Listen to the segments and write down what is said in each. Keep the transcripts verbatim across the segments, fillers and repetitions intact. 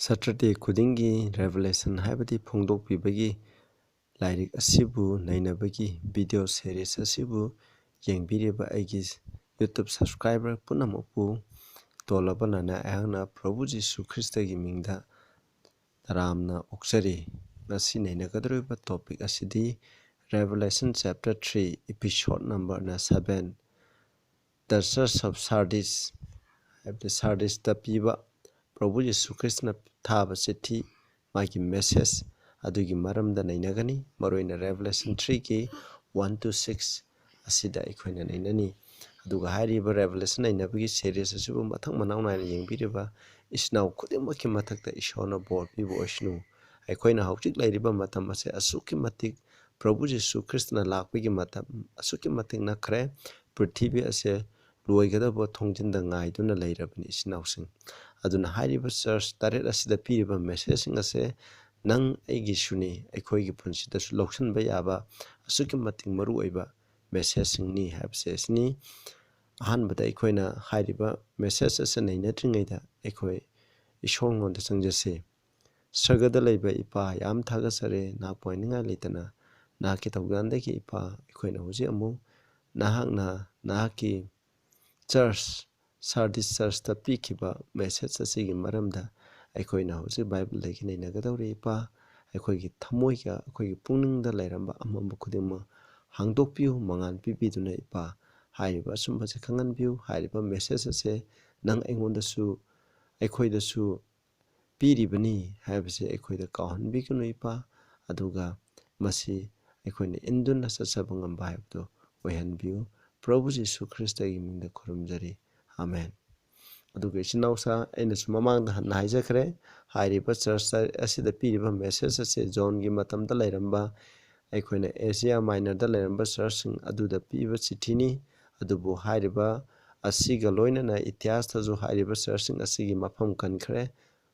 Saturday ꯈꯨꯗꯤꯡꯒꯤ Revelation ꯍꯥꯏꯕꯗꯤ ꯐꯣꯡꯗꯣꯛꯄꯤꯕꯒꯤ ꯂꯥꯏꯔꯤꯛ ꯑꯁꯤꯕꯨ ꯅꯩꯅꯕꯒꯤ video series ꯑꯁꯤꯕꯨ ꯌꯦꯡꯕꯤꯔꯤꯕ ꯑꯩꯒꯤ YouTube subscriber ꯄꯨꯝꯅꯃꯛꯄꯨ ꯇꯣꯜꯂꯕ ꯅꯥꯏꯅ ꯑꯩꯍꯥꯛꯅ ꯄ꯭ꯔꯚꯨ ꯖꯤꯁꯨ ꯈ꯭ꯔꯤꯁꯇꯒꯤ ꯃꯤꯡꯗ ꯇꯔꯥꯝꯅ ꯑꯣꯛꯆꯔꯤ꯫ ꯉꯁꯤ ꯅꯩꯅꯒꯗꯧꯔꯤꯕ topic ꯑꯁꯤꯗꯤ Revelation chapter three, episode number seven, The Church of Sardis, ꯍꯥꯏꯕꯗꯤ ꯁꯥꯔꯗꯤꯁꯇ ꯄꯤꯕ ꯄ꯭ꯔꯚꯨ ꯖꯤꯁꯨ ꯈ꯭ꯔꯤꯁꯇꯅ ꯊꯥꯕ ꯆꯤꯊꯤ, ꯃꯥꯒꯤ message ꯑꯗꯨꯒꯤ ꯃꯔꯝꯗ ꯅꯩꯅꯒꯅꯤ꯫ ꯃꯔꯨꯑꯣꯏꯅ Revelation threeꯒꯤ one to six ꯑꯁꯤꯗ ꯑꯩꯈꯣꯏꯅ ꯅꯩꯅꯅꯤ꯫ ꯑꯗꯨꯒ ꯍꯥꯏꯔꯤꯕ Revelation ꯅꯩꯅꯕꯒꯤ series ꯑꯁꯤꯕꯨ ꯃꯊꯪ ꯃꯅꯥꯎ ꯅꯥꯏꯅ ꯌꯦꯡꯕꯤꯔꯤꯕ ꯏꯆꯤꯟ ꯏꯅꯥꯎ ꯈꯨꯗꯤꯡꯃꯛꯀꯤ ꯃꯊꯛꯇ ꯏꯁꯣꯔꯅ ꯕꯣꯔ ꯄꯤꯕ ꯑꯣꯏꯁꯅꯨ꯫ ꯑꯩꯈꯣꯏꯅ ꯍꯧꯖꯤꯛ ꯂꯩꯔꯤꯕ ꯃꯇꯝ ꯑꯁꯦ ꯑꯁꯨꯛꯀꯤ ꯃꯇꯤꯛ ꯄ꯭ꯔꯚꯨ ꯖꯤꯁꯨ ꯈ꯭ꯔꯤꯁꯇꯅ ꯂꯥꯛꯄꯒꯤ ꯃꯇꯝ ꯑꯁꯨꯛꯀꯤ ꯃꯇꯤꯛ ꯅꯛꯈ꯭ꯔꯦ꯫ ꯄ꯭ꯔꯤꯊꯤꯕꯤ ꯑꯁꯦ ꯂꯣꯏꯒꯗꯕ ꯊꯣꯡꯖꯤꯟꯗ ꯉꯥꯏꯗꯨꯅ ꯂꯩꯔꯕꯅꯤ ꯏꯆꯤꯟ ꯏꯅꯥꯎꯁꯤꯡ꯫ ꯑꯗꯨꯅ ꯍꯥꯏꯔꯤꯕ church ꯇꯔꯦꯠ ꯑꯁꯤꯗ ꯄꯤꯔꯤꯕ messageꯁꯤꯡ ꯑꯁꯦ ꯅꯪ ꯑꯩꯒꯤꯁꯨꯅꯤ, ꯑꯩꯈꯣꯏꯒꯤ ꯄꯨꯟꯁꯤꯗꯁꯨ ꯂꯧꯁꯤꯟꯕ ꯌꯥꯕ ꯑꯁꯨꯛꯀꯤ ꯃꯇꯤꯛ ꯃꯔꯨꯑꯣꯏꯕ messageꯁꯤꯡꯅꯤ ꯍꯥꯏꯕꯁꯦ ꯑꯁꯤꯅꯤ꯫ ꯑꯍꯥꯟꯕꯗ ꯑꯩꯈꯣꯏꯅ ꯍꯥꯏꯔꯤꯕ message ꯑꯁꯤ ꯅꯩꯅꯗ꯭ꯔꯤꯉꯩꯗ ꯑꯩꯈꯣꯏ ꯏꯁꯣꯔꯉꯣꯟꯗ ꯆꯪꯖꯁꯤ꯫ ꯁꯔꯒꯗ ꯂꯩꯕ ꯏꯄꯥ, ꯌꯥꯝ ꯊꯥꯒꯠꯆꯔꯦ, ꯅꯍꯥꯛꯄꯨ ꯍꯥꯏꯅꯤꯡꯉꯥꯏ ꯂꯩꯇꯅ ꯅꯍꯥꯛꯀꯤ ꯊꯧꯖꯥꯜꯗꯒꯤ ꯏꯄꯥ, ꯑꯩꯈꯣꯏꯅ ꯍꯧꯖꯤꯛ ꯑꯃꯨꯛ ꯅꯍꯥꯛꯅ ꯅꯍꯥꯛꯀꯤ church, ꯁꯥꯔꯗꯤꯁ churchꯇ ꯄꯤꯈꯤꯕ message ꯑꯁꯤꯒꯤ ꯃꯔꯝꯗ ꯑꯩꯈꯣꯏꯅ ꯍꯧꯖꯤꯛ ꯕꯥꯏꯕꯜꯗꯒꯤ ꯅꯩꯅꯒꯗꯧꯔꯤ ꯏꯄꯥ꯫ ꯑꯩꯈꯣꯏꯒꯤ ꯊꯃꯣꯏꯒ ꯑꯩꯈꯣꯏꯒꯤ ꯄꯨꯛꯅꯤꯡꯗ ꯂꯩꯔꯝꯕ ꯑꯃꯝꯕ ꯈꯨꯗꯤꯡꯃꯛ ꯍꯥꯡꯗꯣꯛꯄꯤꯌꯨ, ꯃꯉꯥꯜ ꯄꯤꯕꯤꯗꯨꯅ ꯏꯄꯥ, ꯍꯥꯏꯔꯤꯕ ꯑꯆꯨꯝꯕꯁꯦ ꯈꯪꯍꯟꯕꯤꯌꯨ꯫ ꯍꯥꯏꯔꯤꯕ message ꯑꯁꯦ ꯅꯪ ꯑꯩꯉꯣꯟꯗꯁꯨ, ꯑꯩꯈꯣꯏꯗꯁꯨ ꯄꯤꯔꯤꯕꯅꯤ ꯍꯥꯏꯕꯁꯦ ꯑꯩꯈꯣꯏꯗ ꯀꯥꯎꯍꯟꯕꯤꯒꯅꯨ ꯏꯄꯥ꯫ ꯑꯗꯨꯒ ꯃꯁꯤ ꯑꯩꯈꯣꯏꯅ ꯏꯟꯗꯨꯅ ꯆꯠꯆꯕ ꯉꯝꯕ ꯍꯥꯏꯕꯗꯨ ꯑꯣꯏꯍꯟꯕꯤꯌꯨ꯫ ꯄ꯭ꯔꯚꯨ ꯖꯤꯁꯨ ꯈ꯭ꯔꯤꯁꯇꯒꯤ ꯃꯤꯡꯗ ꯈꯨꯔꯨꯝꯖꯔꯤ, ꯑꯃꯦꯟ꯫ ꯑꯗꯨꯒ ꯏꯆꯤꯟ ꯏꯅꯥꯎꯁꯥ, ꯑꯩꯅꯁꯨ ꯃꯃꯥꯡꯗ ꯍꯟꯅ ꯍꯥꯏꯖꯈ꯭ꯔꯦ, ꯍꯥꯏꯔꯤꯕ church ꯑꯁꯤꯗ ꯄꯤꯔꯤꯕ message ꯑꯁꯤ ꯖꯣꯟꯒꯤ ꯃꯇꯝꯗ ꯂꯩꯔꯝꯕ, ꯑꯩꯈꯣꯏꯅ ꯑꯦꯁꯤꯌꯥ ꯃꯥꯏꯅꯔꯗ ꯂꯩꯔꯝꯕ churchꯁꯤꯡ ꯑꯗꯨꯗ ꯄꯤꯕ ꯆꯤꯊꯤꯅꯤ꯫ ꯑꯗꯨꯕꯨ ꯍꯥꯏꯔꯤꯕ ꯑꯁꯤꯒ ꯂꯣꯏꯅꯅ ꯏꯇꯤꯍꯥꯁꯇꯁꯨ ꯍꯥꯏꯔꯤꯕ churchꯁꯤꯡ ꯑꯁꯤꯒꯤ ꯃꯐꯝ ꯀꯟꯈ꯭ꯔꯦ꯫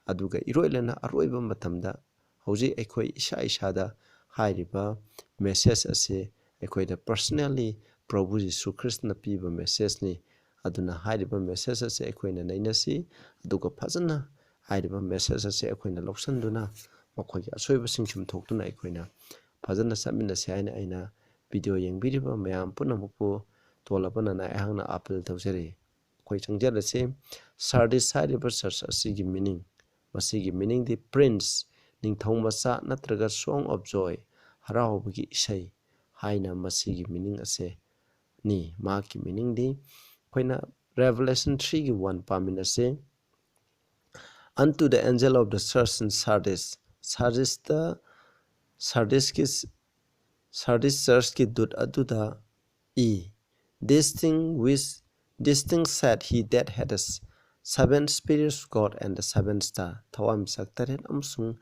ꯑꯗꯨꯒ ꯏꯔꯣꯏꯂꯅ ꯑꯔꯣꯏꯕ ꯃꯇꯝꯗ ꯍꯧꯖꯤꯛ ꯑꯩꯈꯣꯏ ꯏꯁꯥ ꯏꯁꯥꯗ ꯍꯥꯏꯔꯤꯕ message ꯑꯁꯤ ꯑꯩꯈꯣꯏꯗ personally ꯄ꯭ꯔꯚꯨ ꯖꯤꯁꯨ ꯈ꯭ꯔꯤꯁꯇꯅ ꯄꯤꯕ messageꯅꯤ꯫ ꯑꯗꯨꯅ ꯍꯥꯏꯔꯤꯕ message ꯑꯁꯤ ꯑꯩꯈꯣꯏꯅ ꯅꯩꯅꯁꯤ, ꯑꯗꯨꯒ ꯐꯖꯅ ꯍꯥꯏꯔꯤꯕ ꯃꯦꯁꯦꯖ ꯑꯁꯤ ꯑꯩꯈꯣꯏꯅ ꯂꯧꯁꯤꯟꯗꯨꯅ ꯃꯈꯣꯏꯒꯤ ꯑꯁꯣꯏꯕꯁꯤꯡ ꯆꯨꯝꯊꯣꯛꯇꯨꯅ ꯑꯩꯈꯣꯏꯅ ꯐꯖꯅ ꯆꯠꯃꯤꯟꯅꯁꯤ ꯍꯥꯏꯅ ꯑꯩꯅ ꯚꯤꯗꯤꯑꯣ ꯌꯦꯡꯕꯤꯔꯤꯕ ꯃꯌꯥꯝ ꯄꯨꯝꯅꯃꯛꯄꯨ ꯇꯣꯜꯂꯕꯅꯅ ꯑꯩꯍꯥꯛꯅ ꯑꯥꯄꯤꯜ ꯇꯧꯖꯔꯤ꯫ ꯑꯩꯈꯣꯏ ꯆꯪꯖꯔꯁꯤ꯫ ꯁꯥꯔꯗꯤꯁ ꯍꯥꯏꯔꯤꯕ ꯆꯔꯆ ꯑꯁꯤꯒꯤ ꯃꯤꯅꯤꯡ, ꯃꯁꯤꯒꯤ ꯃꯤꯅꯤꯡꯗꯤ ꯄ꯭ꯔꯤꯟꯁ, ꯅꯤꯡꯊꯧ ꯃꯆꯥ ꯅꯠꯇ꯭ꯔꯒ ꯁꯣꯡ ꯑꯣꯐ ꯖꯣꯏ, ꯍꯔꯥꯎꯕꯒꯤ ꯏꯁꯩ ꯍꯥꯏꯅ ꯃꯁꯤꯒꯤ ꯃꯤꯅꯤꯡ ꯑꯁꯦ ꯅꯤ꯫ ꯃꯍꯥꯛꯀꯤ ꯃꯤꯅꯤꯡꯗꯤ ꯑꯩꯈꯣꯏꯅ ꯔꯦꯚꯦꯂꯦꯁꯟ ꯊ꯭ꯔꯤꯒꯤ ꯋꯥꯟ ꯄꯥꯃꯤꯟꯅꯁꯤ꯫ Unto the angel of the church in Sardis, ꯁꯥꯔꯗꯤꯁꯇ, ꯁꯥꯔꯗꯤꯁꯀꯤ, ꯁꯥꯔꯗꯤꯁ ꯆꯔꯆꯀꯤ ꯗꯨꯠ ꯑꯗꯨꯗ ꯏ, this thing which, this thing said he that had the seven spirits of God and the seven star, ꯊꯋꯥꯏꯃꯤꯆꯥꯛ ꯇꯔꯦꯠ ꯑꯃꯁꯨꯡ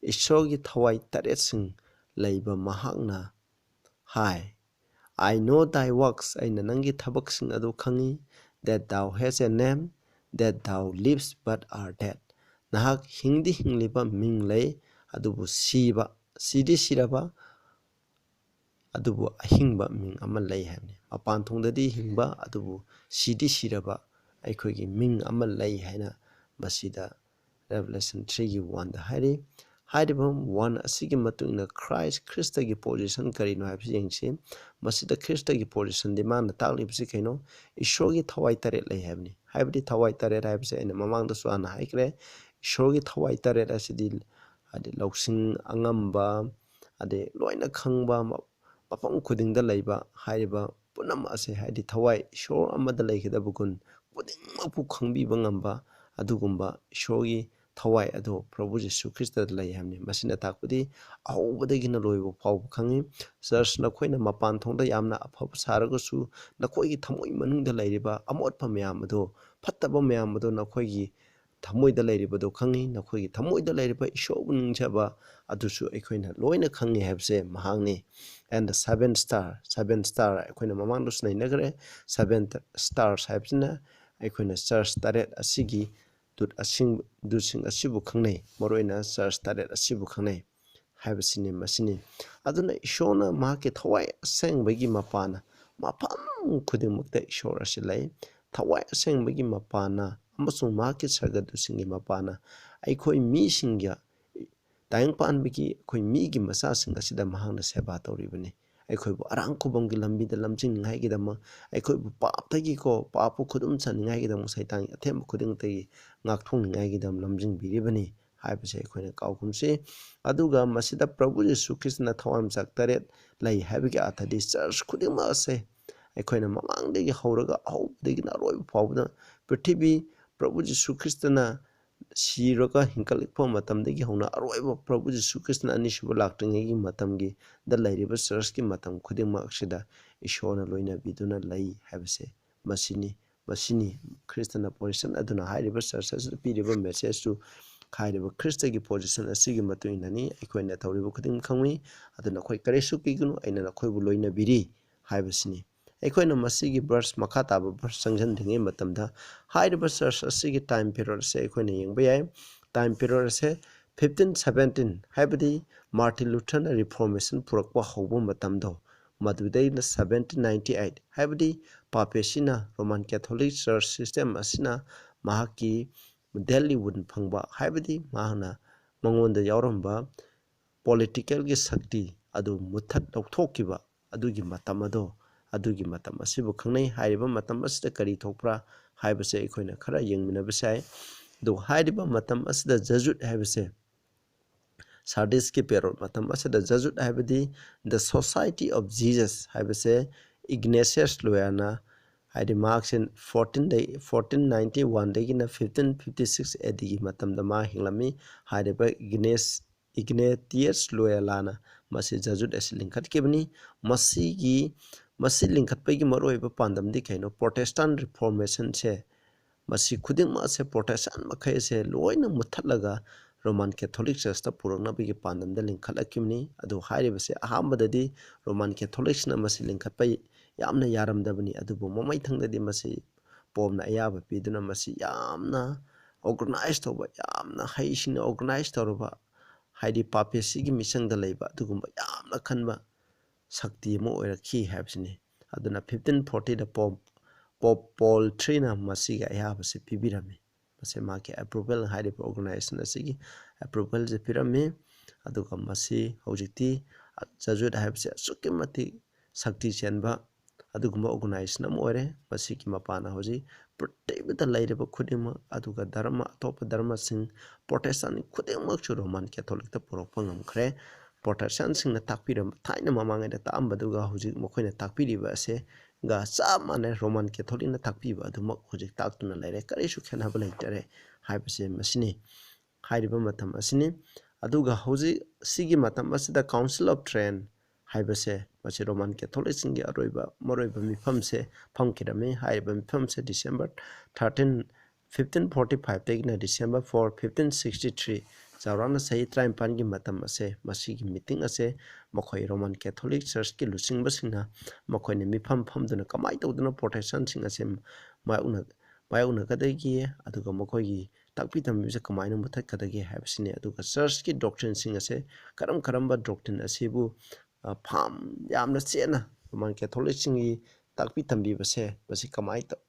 ꯏꯁꯣꯔꯒꯤ ꯊꯋꯥꯏ ꯇꯔꯦꯠꯁꯤꯡ ꯂꯩꯕ ꯃꯍꯥꯛꯅ ꯍꯥꯏ, I know thy works, ꯑꯩꯅ ꯅꯪꯒꯤ ꯊꯕꯛꯁꯤꯡ ꯑꯗꯨ ꯈꯪꯉꯤ, that thou hast a name, that thou livest but are dead, ꯅꯍꯥꯛ ꯍꯤꯡꯗꯤ ꯍꯤꯡꯂꯤꯕ, ꯃꯤꯡ ꯂꯩ, ꯑꯗꯨꯕꯨ ꯁꯤꯕ, ꯁꯤꯗꯤ ꯁꯤꯔꯕ, ꯑꯗꯨꯕꯨ ꯑꯍꯤꯡꯕ ꯃꯤꯡ ꯑꯃ ꯂꯩ ꯍꯥꯏꯕꯅꯤ꯫ ꯃꯄꯥꯟ ꯊꯣꯡꯗꯗꯤ ꯍꯤꯡꯕ, ꯑꯗꯨꯕꯨ ꯁꯤꯗꯤ ꯁꯤꯔꯕ ꯑꯩꯈꯣꯏꯒꯤ ꯃꯤꯡ ꯑꯃ ꯂꯩ ꯍꯥꯏꯅ ꯃꯁꯤꯗ ꯔꯦꯚꯦꯂꯦꯁꯟ ꯊ꯭ꯔꯤꯒꯤ ꯋꯥꯟꯗ ꯍꯥꯏꯔꯤ꯫ ꯍꯥꯏꯔꯤꯕ ꯋꯥꯟ ꯑꯁꯤꯒꯤ ꯃꯇꯨꯡ ꯏꯟꯅ ꯈ꯭ꯔꯥꯏꯁ ꯈ꯭ꯔꯤꯁꯇꯒꯤ ꯄꯣꯖꯤꯁꯟ ꯀꯔꯤꯅꯣ ꯍꯥꯏꯕꯁꯤ ꯌꯦꯡꯁꯤ꯫ ꯃꯁꯤꯗ ꯈ꯭ꯔꯤꯁꯇꯒꯤ ꯄꯣꯖꯤꯁꯟꯗꯤ ꯃꯥꯅ ꯇꯥꯛꯂꯤꯕꯁꯤ ꯀꯩꯅꯣ? ꯏꯁꯣꯔꯒꯤ ꯊꯋꯥꯏ ꯇꯔꯦꯠ ꯂꯩ ꯍꯥꯏꯕꯅꯤ꯫ ꯍꯥꯏꯕꯗꯤ ꯊꯋꯥꯏ ꯇꯔꯦꯠ ꯍꯥꯏꯕꯁꯦ ꯑꯩꯅ ꯃꯃꯥꯡꯗꯁꯨ ꯍꯥꯟꯅ ꯍꯥꯏꯈ꯭ꯔꯦ꯫ ꯏꯁꯣꯔꯒꯤ ꯊꯋꯥꯏ ꯇꯔꯦꯠ ꯑꯁꯤꯗꯤ ꯍꯥꯏꯗꯤ ꯂꯧꯁꯤꯡ ꯑꯉꯝꯕ, ꯑꯗꯩ ꯂꯣꯏꯅ ꯈꯪꯕ, ꯃ-, ꯃꯐꯝ ꯈꯨꯗꯤꯡꯗ ꯂꯩꯕ ꯍꯥꯏꯔꯤꯕ ꯄꯨꯝꯅꯃꯛ ꯑꯁꯦ, ꯍꯥꯏꯗꯤ ꯊꯋꯥꯏ ꯏꯁꯣꯔ ꯑꯃꯗ ꯂꯩꯒꯗꯕ ꯒꯨꯟ ꯈꯨꯗꯤꯡꯃꯛꯄꯨ ꯈꯪꯕꯤꯕ ꯉꯝꯕ ꯑꯗꯨꯒꯨꯝꯕ ꯏꯁꯣꯔꯒꯤ ꯊꯋꯥꯏ ꯑꯗꯣ ꯄ꯭ꯔꯚꯨ ꯖꯤꯁꯨ ꯈ꯭ꯔꯤꯁꯇꯗ ꯂꯩ ꯍꯥꯏꯕꯅꯤ꯫ ꯃꯁꯤꯅ ꯇꯥꯛꯄꯗꯤ ꯑꯍꯧꯕꯗꯒꯤꯅ ꯂꯣꯏꯕ ꯐꯥꯎꯕ ꯈꯪꯉꯤ꯫ ꯆꯔꯆ ꯅꯈꯣꯏꯅ ꯃꯄꯥꯟ ꯊꯣꯡꯗ ꯌꯥꯝꯅ ꯑꯐꯕ ꯁꯥꯔꯒꯁꯨ ꯅꯈꯣꯏꯒꯤ ꯊꯃꯣꯏ ꯃꯅꯨꯡꯗ ꯂꯩꯔꯤꯕ ꯑꯃꯣꯠꯄ ꯃꯌꯥꯝ ꯑꯗꯣ, ꯐꯠꯇꯕ ꯃꯌꯥꯝ ꯑꯗꯣ ꯅꯈꯣꯏꯒꯤ ꯊꯃꯣꯏꯗ ꯂꯩꯔꯤꯕꯗꯣ ꯈꯪꯉꯤ, ꯅꯈꯣꯏꯒꯤ ꯊꯃꯣꯏꯗ ꯂꯩꯔꯤꯕ ꯏꯁꯣꯔꯕꯨ ꯅꯤꯡꯖꯕ ꯑꯗꯨꯁꯨ ꯑꯩꯈꯣꯏꯅ ꯂꯣꯏꯅ ꯈꯪꯉꯤ ꯍꯥꯏꯕꯁꯦ ꯃꯍꯥꯛꯅꯤ꯫ And the seven star, seven star ꯑꯩꯈꯣꯏꯅ ꯃꯃꯥꯡꯗꯁꯨ ꯅꯩꯅꯈ꯭ꯔꯦ꯫ Seven stars ꯍꯥꯏꯕꯁꯤꯅ ꯑꯩꯈꯣꯏꯅ ꯆꯔꯆ ꯇꯔꯦꯠ ꯑꯁꯤꯒꯤ ꯗꯨꯠ ꯑꯁꯤꯡ-, ꯗꯨꯠꯁꯤꯡ ꯑꯁꯤꯕꯨ ꯈꯪꯅꯩ, ꯃꯔꯨꯑꯣꯏꯅ ꯆꯔꯆ ꯇꯔꯦꯠ ꯑꯁꯤꯕꯨ ꯈꯪꯅꯩ ꯍꯥꯏꯕꯁꯤꯅꯤ꯫ ꯃꯁꯤꯅꯤ꯫ ꯑꯗꯨꯅ ꯏꯁꯣꯔꯅ ꯃꯍꯥꯛꯀꯤ ꯊꯋꯥꯏ ꯑꯁꯦꯡꯕꯒꯤ ꯃꯄꯥꯅ ꯃꯐꯝ ꯈꯨꯗꯤꯡꯃꯛꯇ ꯏꯁꯣꯔ ꯑꯁꯤ ꯂꯩ꯫ ꯊꯋꯥꯏ ꯑꯁꯦꯡꯕꯒꯤ ꯃꯄꯥꯅ ꯑꯃꯁꯨꯡ ꯃꯍꯥꯛꯀꯤ ꯁꯔꯒꯗꯨꯁꯤꯡꯒꯤ ꯃꯄꯥꯅ ꯑꯩꯈꯣꯏ ꯃꯤꯁꯤꯡꯒ ꯇꯥꯏꯕꯪ ꯄꯥꯟꯕꯒꯤ ꯑꯩꯈꯣꯏ ꯃꯤꯒꯤ ꯃꯆꯥꯁꯤꯡ ꯑꯁꯤꯗ ꯃꯍꯥꯛꯅ ꯁꯦꯕꯥ ꯇꯧꯔꯤꯕꯅꯤ꯫ ꯑꯩꯈꯣꯏꯕꯨ ꯑꯔꯥꯡ ꯈꯨꯕꯝꯒꯤ ꯂꯝꯕꯤꯗ ꯂꯝꯖꯤꯡꯅꯤꯡꯉꯥꯏꯒꯤꯗꯃꯛ, ꯑꯩꯈꯣꯏꯕꯨ ꯄꯥꯞꯇꯒꯤꯀꯣ, ꯄꯥꯞꯄꯨ ꯈꯨꯗꯨꯝ ꯆꯟꯅꯤꯡꯉꯥꯏꯒꯤꯗꯃꯛ, ꯁꯩꯇꯥꯟꯒꯤ ꯑꯊꯦꯝꯕ ꯈꯨꯗꯤꯡꯃꯛꯇꯒꯤ ꯉꯥꯛꯊꯣꯛꯅꯤꯡꯉꯥꯏꯒꯤꯗꯃꯛ ꯂꯝꯖꯤꯡꯕꯤꯔꯤꯕꯅꯤ ꯍꯥꯏꯕꯁꯦ ꯑꯩꯈꯣꯏꯅ ꯀꯥꯎꯒꯨꯝꯁꯤ꯫ ꯑꯗꯨꯒ ꯃꯁꯤꯗ ꯄ꯭ꯔꯚꯨ ꯖꯤꯁꯨ ꯈ꯭ꯔꯤꯁꯇꯅ ꯊꯋꯥꯟꯃꯤꯆꯥꯛ ꯇꯔꯦꯠ ꯂꯩ ꯍꯥꯏꯕꯒꯤ ꯑꯥꯔꯊꯗꯤ ꯆꯔꯆ ꯈꯨꯗꯤꯡꯃꯛ ꯑꯁꯦ ꯑꯩꯈꯣꯏꯅ ꯃꯃꯥꯡꯗꯒꯤ ꯍꯧꯔꯒ ꯑꯍꯧꯕꯗꯒꯤꯅ ꯑꯔꯣꯏꯕ ꯐꯥꯎꯕꯗ ꯄ꯭ꯔꯤꯊꯤꯕꯤ ꯄ꯭ꯔꯚꯨ ꯖꯤꯁꯨ ꯈ꯭ꯔꯤꯁꯇꯅ ꯁꯤꯔꯒ ꯍꯤꯡꯒꯠꯂꯛꯄ ꯃꯇꯝꯗꯒꯤ ꯍꯧꯅ ꯑꯔꯣꯏꯕ ꯄ꯭ꯔꯚꯨ ꯖꯤꯁꯨ ꯈ꯭ꯔꯤꯁꯇꯅ ꯑꯅꯤꯁꯨꯕ ꯂꯥꯛꯇ꯭ꯔꯤꯉꯩꯒꯤ ꯃꯇꯝꯒꯤꯗ ꯂꯩꯔꯤꯕ ꯆꯔꯆꯀꯤ ꯃꯇꯝ ꯈꯨꯗꯤꯡꯃꯛ ꯑꯁꯤꯗ ꯏꯁꯣꯔꯅ ꯂꯣꯏꯅꯕꯤꯗꯨꯅ ꯂꯩ ꯍꯥꯏꯕꯁꯦ ꯃꯁꯤꯅꯤ꯫ ꯃꯁꯤꯅꯤ ꯈ꯭ꯔꯤꯁꯇꯅ ꯄꯣꯖꯤꯁꯟ ꯑꯗꯨꯅ ꯍꯥꯏꯔꯤꯕ ꯆꯔꯆ ꯑꯁꯤꯗ ꯄꯤꯔꯤꯕ ꯃꯦꯁꯦꯖꯇꯨ꯫ ꯍꯥꯏꯔꯤꯕ ꯈ꯭ꯔꯤꯁꯇꯒꯤ ꯄꯣꯖꯤꯁꯟ ꯑꯁꯤꯒꯤ ꯃꯇꯨꯡ ꯏꯟꯅꯅꯤ ꯑꯩꯈꯣꯏꯅ ꯇꯧꯔꯤꯕ ꯈꯨꯗꯤꯡꯃꯛ ꯈꯪꯏ꯫ ꯑꯗꯨꯅ ꯑꯩꯈꯣꯏ ꯀꯔꯤꯁꯨ ꯀꯤꯒꯅꯨ, ꯑꯩꯅ ꯅꯈꯣꯏꯕꯨ ꯂꯣꯏꯅꯕꯤꯔꯤ ꯍꯥꯏꯕꯁꯤꯅꯤ꯫ ꯑꯩꯈꯣꯏꯅ ꯃꯁꯤꯒꯤ ꯚꯔꯁ, ꯃꯈꯥ ꯇꯥꯕ ꯚꯔꯁ ꯆꯪꯁꯤꯟꯗ꯭ꯔꯤꯉꯩ ꯃꯇꯝꯗ ꯍꯥꯏꯔꯤꯕ ꯆꯔꯆ ꯑꯁꯤꯒꯤ ꯇꯥꯏꯝ ꯄꯤꯔꯤꯌꯣꯗ ꯑꯁꯦ ꯑꯩꯈꯣꯏꯅ ꯌꯦꯡꯕ ꯌꯥꯏ꯫ ꯇꯥꯏꯝ ꯄꯤꯔꯤꯌꯣꯗ ꯑꯁꯦ ꯐꯤꯐꯇꯤꯟ ꯁꯕꯦꯟꯇꯤꯟ, ꯍꯥꯏꯕꯗꯤ ꯃꯥꯔꯇꯤꯟ ꯂꯨꯊꯔꯅ ꯔꯤꯐꯣꯔꯃꯦꯁꯟ ꯄꯨꯔꯛꯄ ꯍꯧꯕ ꯃꯇꯝꯗꯣ, ꯃꯗꯨꯗꯩꯅ ꯁꯕꯦꯟꯇꯤꯟ ꯅꯥꯏꯟꯇꯤ ꯑꯩꯠ, ꯍꯥꯏꯕꯗꯤ ꯄꯥꯄꯦꯁꯤꯅ, ꯔꯣꯃꯥꯟ ꯀꯦꯊꯣꯂꯤꯛ ꯆꯔꯆ ꯁꯤꯁꯇꯦꯝ ꯑꯁꯤꯅ ꯃꯍꯥꯛꯀꯤ ꯗꯦꯜꯂꯤ ꯋꯨꯟ ꯐꯪꯕ, ꯍꯥꯏꯕꯗꯤ ꯃꯍꯥꯛꯅ, ꯃꯉꯣꯟꯗ ꯌꯥꯎꯔꯝꯕ ꯄꯣꯂꯤꯇꯤꯀꯦꯜꯒꯤ ꯁꯛꯇꯤ ꯑꯗꯨ ꯃꯨꯠꯊꯠ ꯂꯧꯊꯣꯛꯈꯤꯕ ꯑꯗꯨꯒꯤ ꯃꯇꯝ ꯑꯗꯣ, ꯑꯗꯨꯒꯤ ꯃꯇꯝ ꯑꯁꯤꯕꯨ ꯈꯪꯅꯩ꯫ ꯍꯥꯏꯔꯤꯕ ꯃꯇꯝ ꯑꯁꯤꯗ ꯀꯔꯤ ꯊꯣꯛꯄ꯭ꯔꯥ ꯍꯥꯏꯕꯁꯦ ꯑꯩꯈꯣꯏꯅ ꯈꯔ ꯌꯦꯡꯃꯤꯟꯅꯕꯁꯨ ꯌꯥꯏ꯫ ꯑꯗꯨ ꯍꯥꯏꯔꯤꯕ ꯃꯇꯝ ꯑꯁꯤꯗ ꯖꯖꯨꯠ ꯍꯥꯏꯕꯁꯦ, ꯁꯥꯔꯗꯤꯁꯀꯤ ꯄꯦꯔꯣꯠ ꯃꯇꯝ ꯑꯁꯤꯗ ꯖꯖꯨꯠ ꯍꯥꯏꯕꯗꯤ The Society of Jesus ꯍꯥꯏꯕꯁꯦ ꯏꯒꯅꯦꯁꯤꯌꯁ ꯂꯣꯌꯥꯅ, ꯍꯥꯏꯗꯤ ꯃꯍꯥꯛꯁꯦ ꯐꯣꯔꯇꯤꯟꯗꯒꯤ, ꯐꯣꯔꯇꯤꯟ ꯅꯥꯏꯟꯇꯤ ꯋꯥꯟꯗꯒꯤꯅ ꯐꯤꯐꯇꯤꯟ ꯐꯤꯐꯇꯤ ꯁꯤꯛꯁ ꯑꯦ ꯗꯤꯒꯤ ꯃꯇꯝꯗ ꯃꯥ ꯍꯤꯡꯂꯝꯃꯤ꯫ ꯍꯥꯏꯔꯤꯕ ꯏꯒꯅꯦꯁ ꯏꯒꯅꯦꯇꯤꯌꯁ ꯂꯣꯌꯦꯂꯥꯅ ꯃꯁꯤ ꯖꯖꯨꯠ ꯑꯁꯤ ꯂꯤꯡꯈꯠꯈꯤꯕꯅꯤ꯫ ꯃꯁꯤꯒꯤ, ꯃꯁꯤ ꯂꯤꯡꯈꯠꯄꯒꯤ ꯃꯔꯨꯑꯣꯏꯕ ꯄꯥꯟꯗꯝꯗꯤ ꯀꯩꯅꯣ? ꯄ꯭ꯔꯣꯇꯦꯁꯇꯥꯟ ꯔꯤꯐꯣꯔꯃꯦꯁꯟꯁꯦ ꯃꯁꯤ ꯈꯨꯗꯤꯡꯃꯛ ꯑꯁꯦ, ꯄ꯭ꯔꯣꯇꯦꯁꯇꯥꯟ ꯃꯈꯩ ꯑꯁꯦ ꯂꯣꯏꯅ ꯃꯨꯠꯊꯠꯂꯒ ꯔꯣꯃꯥꯟ ꯀꯦꯊꯣꯂꯤꯛ ꯆꯔꯆꯇ ꯄꯨꯔꯛꯅꯕꯒꯤ ꯄꯥꯟꯗꯝꯗ ꯂꯤꯡꯈꯠꯂꯛꯈꯤꯕꯅꯤ꯫ ꯑꯗꯨ ꯍꯥꯏꯔꯤꯕꯁꯦ ꯑꯍꯥꯟꯕꯗꯗꯤ ꯔꯣꯃꯥꯟ ꯀꯦꯊꯣꯂꯤꯛꯁꯤꯅ ꯃꯁꯤ ꯂꯤꯡꯈꯠꯄ ꯌꯥꯝꯅ ꯌꯥꯔꯝꯗꯕꯅꯤ꯫ ꯑꯗꯨꯕꯨ ꯃꯃꯩꯊꯪꯗꯗꯤ ꯃꯁꯤ ꯄꯣꯞꯅ ꯑꯌꯥꯕ ꯄꯤꯗꯨꯅ ꯃꯁꯤ ꯌꯥꯝꯅ ꯑꯣꯔꯒꯅꯥꯏꯖ ꯇꯧꯕ, ꯌꯥꯝꯅ ꯍꯩꯁꯤꯡꯅ ꯑꯣꯔꯒꯅꯥꯏꯖ ꯇꯧꯔꯕ, ꯍꯥꯏꯗꯤ ꯄꯥꯄꯦꯁꯤꯒꯤ ꯃꯤꯆꯪꯗ ꯂꯩꯕ ꯑꯗꯨꯒꯨꯝꯕ ꯌꯥꯝꯅ ꯀꯟꯕ ꯁꯛꯇꯤ ꯑꯃ ꯑꯣꯏꯔꯛꯈꯤ ꯍꯥꯏꯕꯁꯤꯅꯤ꯫ ꯑꯗꯨꯅ ꯐꯤꯐꯇꯤꯟ ꯐꯣꯔꯇꯤꯗ ꯄꯣꯞ Pope Paul threeꯅ ꯃꯁꯤꯒꯤ ꯑꯌꯥꯕꯁꯤ ꯄꯤꯕꯤꯔꯝꯃꯤ꯫ ꯃꯁꯤ ꯃꯥꯒꯤ approval, ꯍꯥꯏꯔꯤꯕ organization ꯑꯁꯤꯒꯤ approvalꯁꯦ ꯄꯤꯔꯝꯃꯤ꯫ ꯑꯗꯨꯒ ꯃꯁꯤ ꯍꯧꯖꯤꯛꯇꯤ Jesuit ꯍꯥꯏꯕꯁꯤ ꯑꯁꯨꯛꯀꯤ ꯃꯇꯤꯛ ꯁꯛꯇꯤ ꯆꯦꯟꯕ ꯑꯗꯨꯒꯨꯝꯕ organization ꯑꯃ ꯑꯣꯏꯔꯦ꯫ ꯃꯁꯤꯒꯤ ꯃꯄꯥꯟꯅ ꯍꯧꯖꯤꯛ ꯄ꯭ꯔꯤꯊꯤꯕꯤꯗ ꯂꯩꯔꯤꯕ ꯈꯨꯗꯤꯡꯃꯛ, ꯑꯗꯨꯒ ꯙꯔꯃ, ꯑꯇꯣꯞꯄ ꯙꯔꯃꯁꯤꯡ, Protestant ꯈꯨꯗꯤꯡꯃꯛꯁꯨ Roman Catholicꯇ ꯄꯨꯔꯛꯄ ꯉꯝꯈ꯭ꯔꯦ꯫ Protestantꯁꯤꯡꯅ ꯇꯥꯛꯄꯤꯔꯝꯕ, ꯊꯥꯏꯅ ꯃꯃꯥꯡꯉꯩꯗ ꯇꯥꯛꯑꯝꯕꯗꯨꯒ ꯍꯧꯖꯤꯛ ꯃꯈꯣꯏꯅ ꯇꯥꯛꯄꯤꯔꯤꯕ ꯑꯁꯦꯒ ꯆꯞ ꯃꯥꯟꯅꯩ꯫ Roman Catholicꯅ ꯇꯥꯛꯄꯤꯕ ꯑꯗꯨꯃꯛ ꯍꯧꯖꯤꯛ ꯇꯥꯛꯇꯨꯅ ꯂꯩꯔꯦ, ꯀꯔꯤꯁꯨ ꯈꯦꯠꯅꯕ ꯂꯩꯇꯔꯦ ꯍꯥꯏꯕꯁꯦ ꯃꯁꯤꯅꯤ, ꯍꯥꯏꯔꯤꯕ ꯃꯇꯝ ꯑꯁꯤꯅꯤ꯫ ꯑꯗꯨꯒ ꯍꯧꯖꯤꯛ ꯁꯤꯒꯤ ꯃꯇꯝ ꯑꯁꯤꯗ Council of Trent ꯍꯥꯏꯕꯁꯦ, ꯃꯁꯤ Roman Catholicꯁꯤꯡꯒꯤ ꯑꯔꯣꯏꯕ, ꯃꯔꯨꯑꯣꯏꯕ ꯃꯤꯐꯝꯁꯦ ꯐꯝꯈꯤꯔꯝꯃꯤ꯫ ꯍꯥꯏꯔꯤꯕ ꯃꯤꯐꯝꯁꯦ December thirteen, fifteen forty fiveꯇꯒꯤꯅ December four, fifteen sixty three, ꯆꯥꯎꯔꯥꯛꯅ ꯆꯍꯤ ꯇꯔꯥꯅꯤꯄꯥꯟꯒꯤ ꯃꯇꯝ ꯑꯁꯦ, ꯃꯁꯤꯒꯤ meeting ꯑꯁꯦ ꯃꯈꯣꯏ Roman Catholic Churchꯀꯤ ꯂꯨꯆꯤꯡꯕꯁꯤꯡꯅ ꯃꯈꯣꯏꯅ ꯃꯤꯐꯝ ꯐꯝꯗꯨꯅ ꯀꯃꯥꯏꯅ ꯇꯧꯗꯨꯅ Protestantꯁꯤꯡ ꯑꯁꯦ ꯃꯥꯌꯣꯛꯅ-, ꯃꯥꯌꯣꯛꯅꯒꯗꯒꯦ, ꯑꯗꯨꯒ ꯃꯈꯣꯏꯒꯤ ꯇꯥꯛꯄꯤ ꯇꯝꯕꯤꯕꯁꯦ ꯀꯃꯥꯏꯅ ꯃꯨꯊꯠꯀꯗꯒꯦ ꯍꯥꯏꯕꯁꯤꯅꯤ꯫ ꯑꯗꯨꯒ Churchꯀꯤ doctrineꯁꯤꯡ ꯑꯁꯦ, ꯀꯔꯝ ꯀꯔꯝꯕ doctrine ꯑꯁꯤꯕꯨ, ꯑ, ꯐꯥꯝ ꯌꯥꯝꯅ ꯆꯦꯠꯅ Roman Catholicꯁꯤꯡꯒꯤ ꯇꯥꯛꯄꯤ ꯇꯝꯕꯤꯕꯁꯦ, ꯃꯁꯤ ꯀꯃꯥꯏꯅ ꯇꯧ-,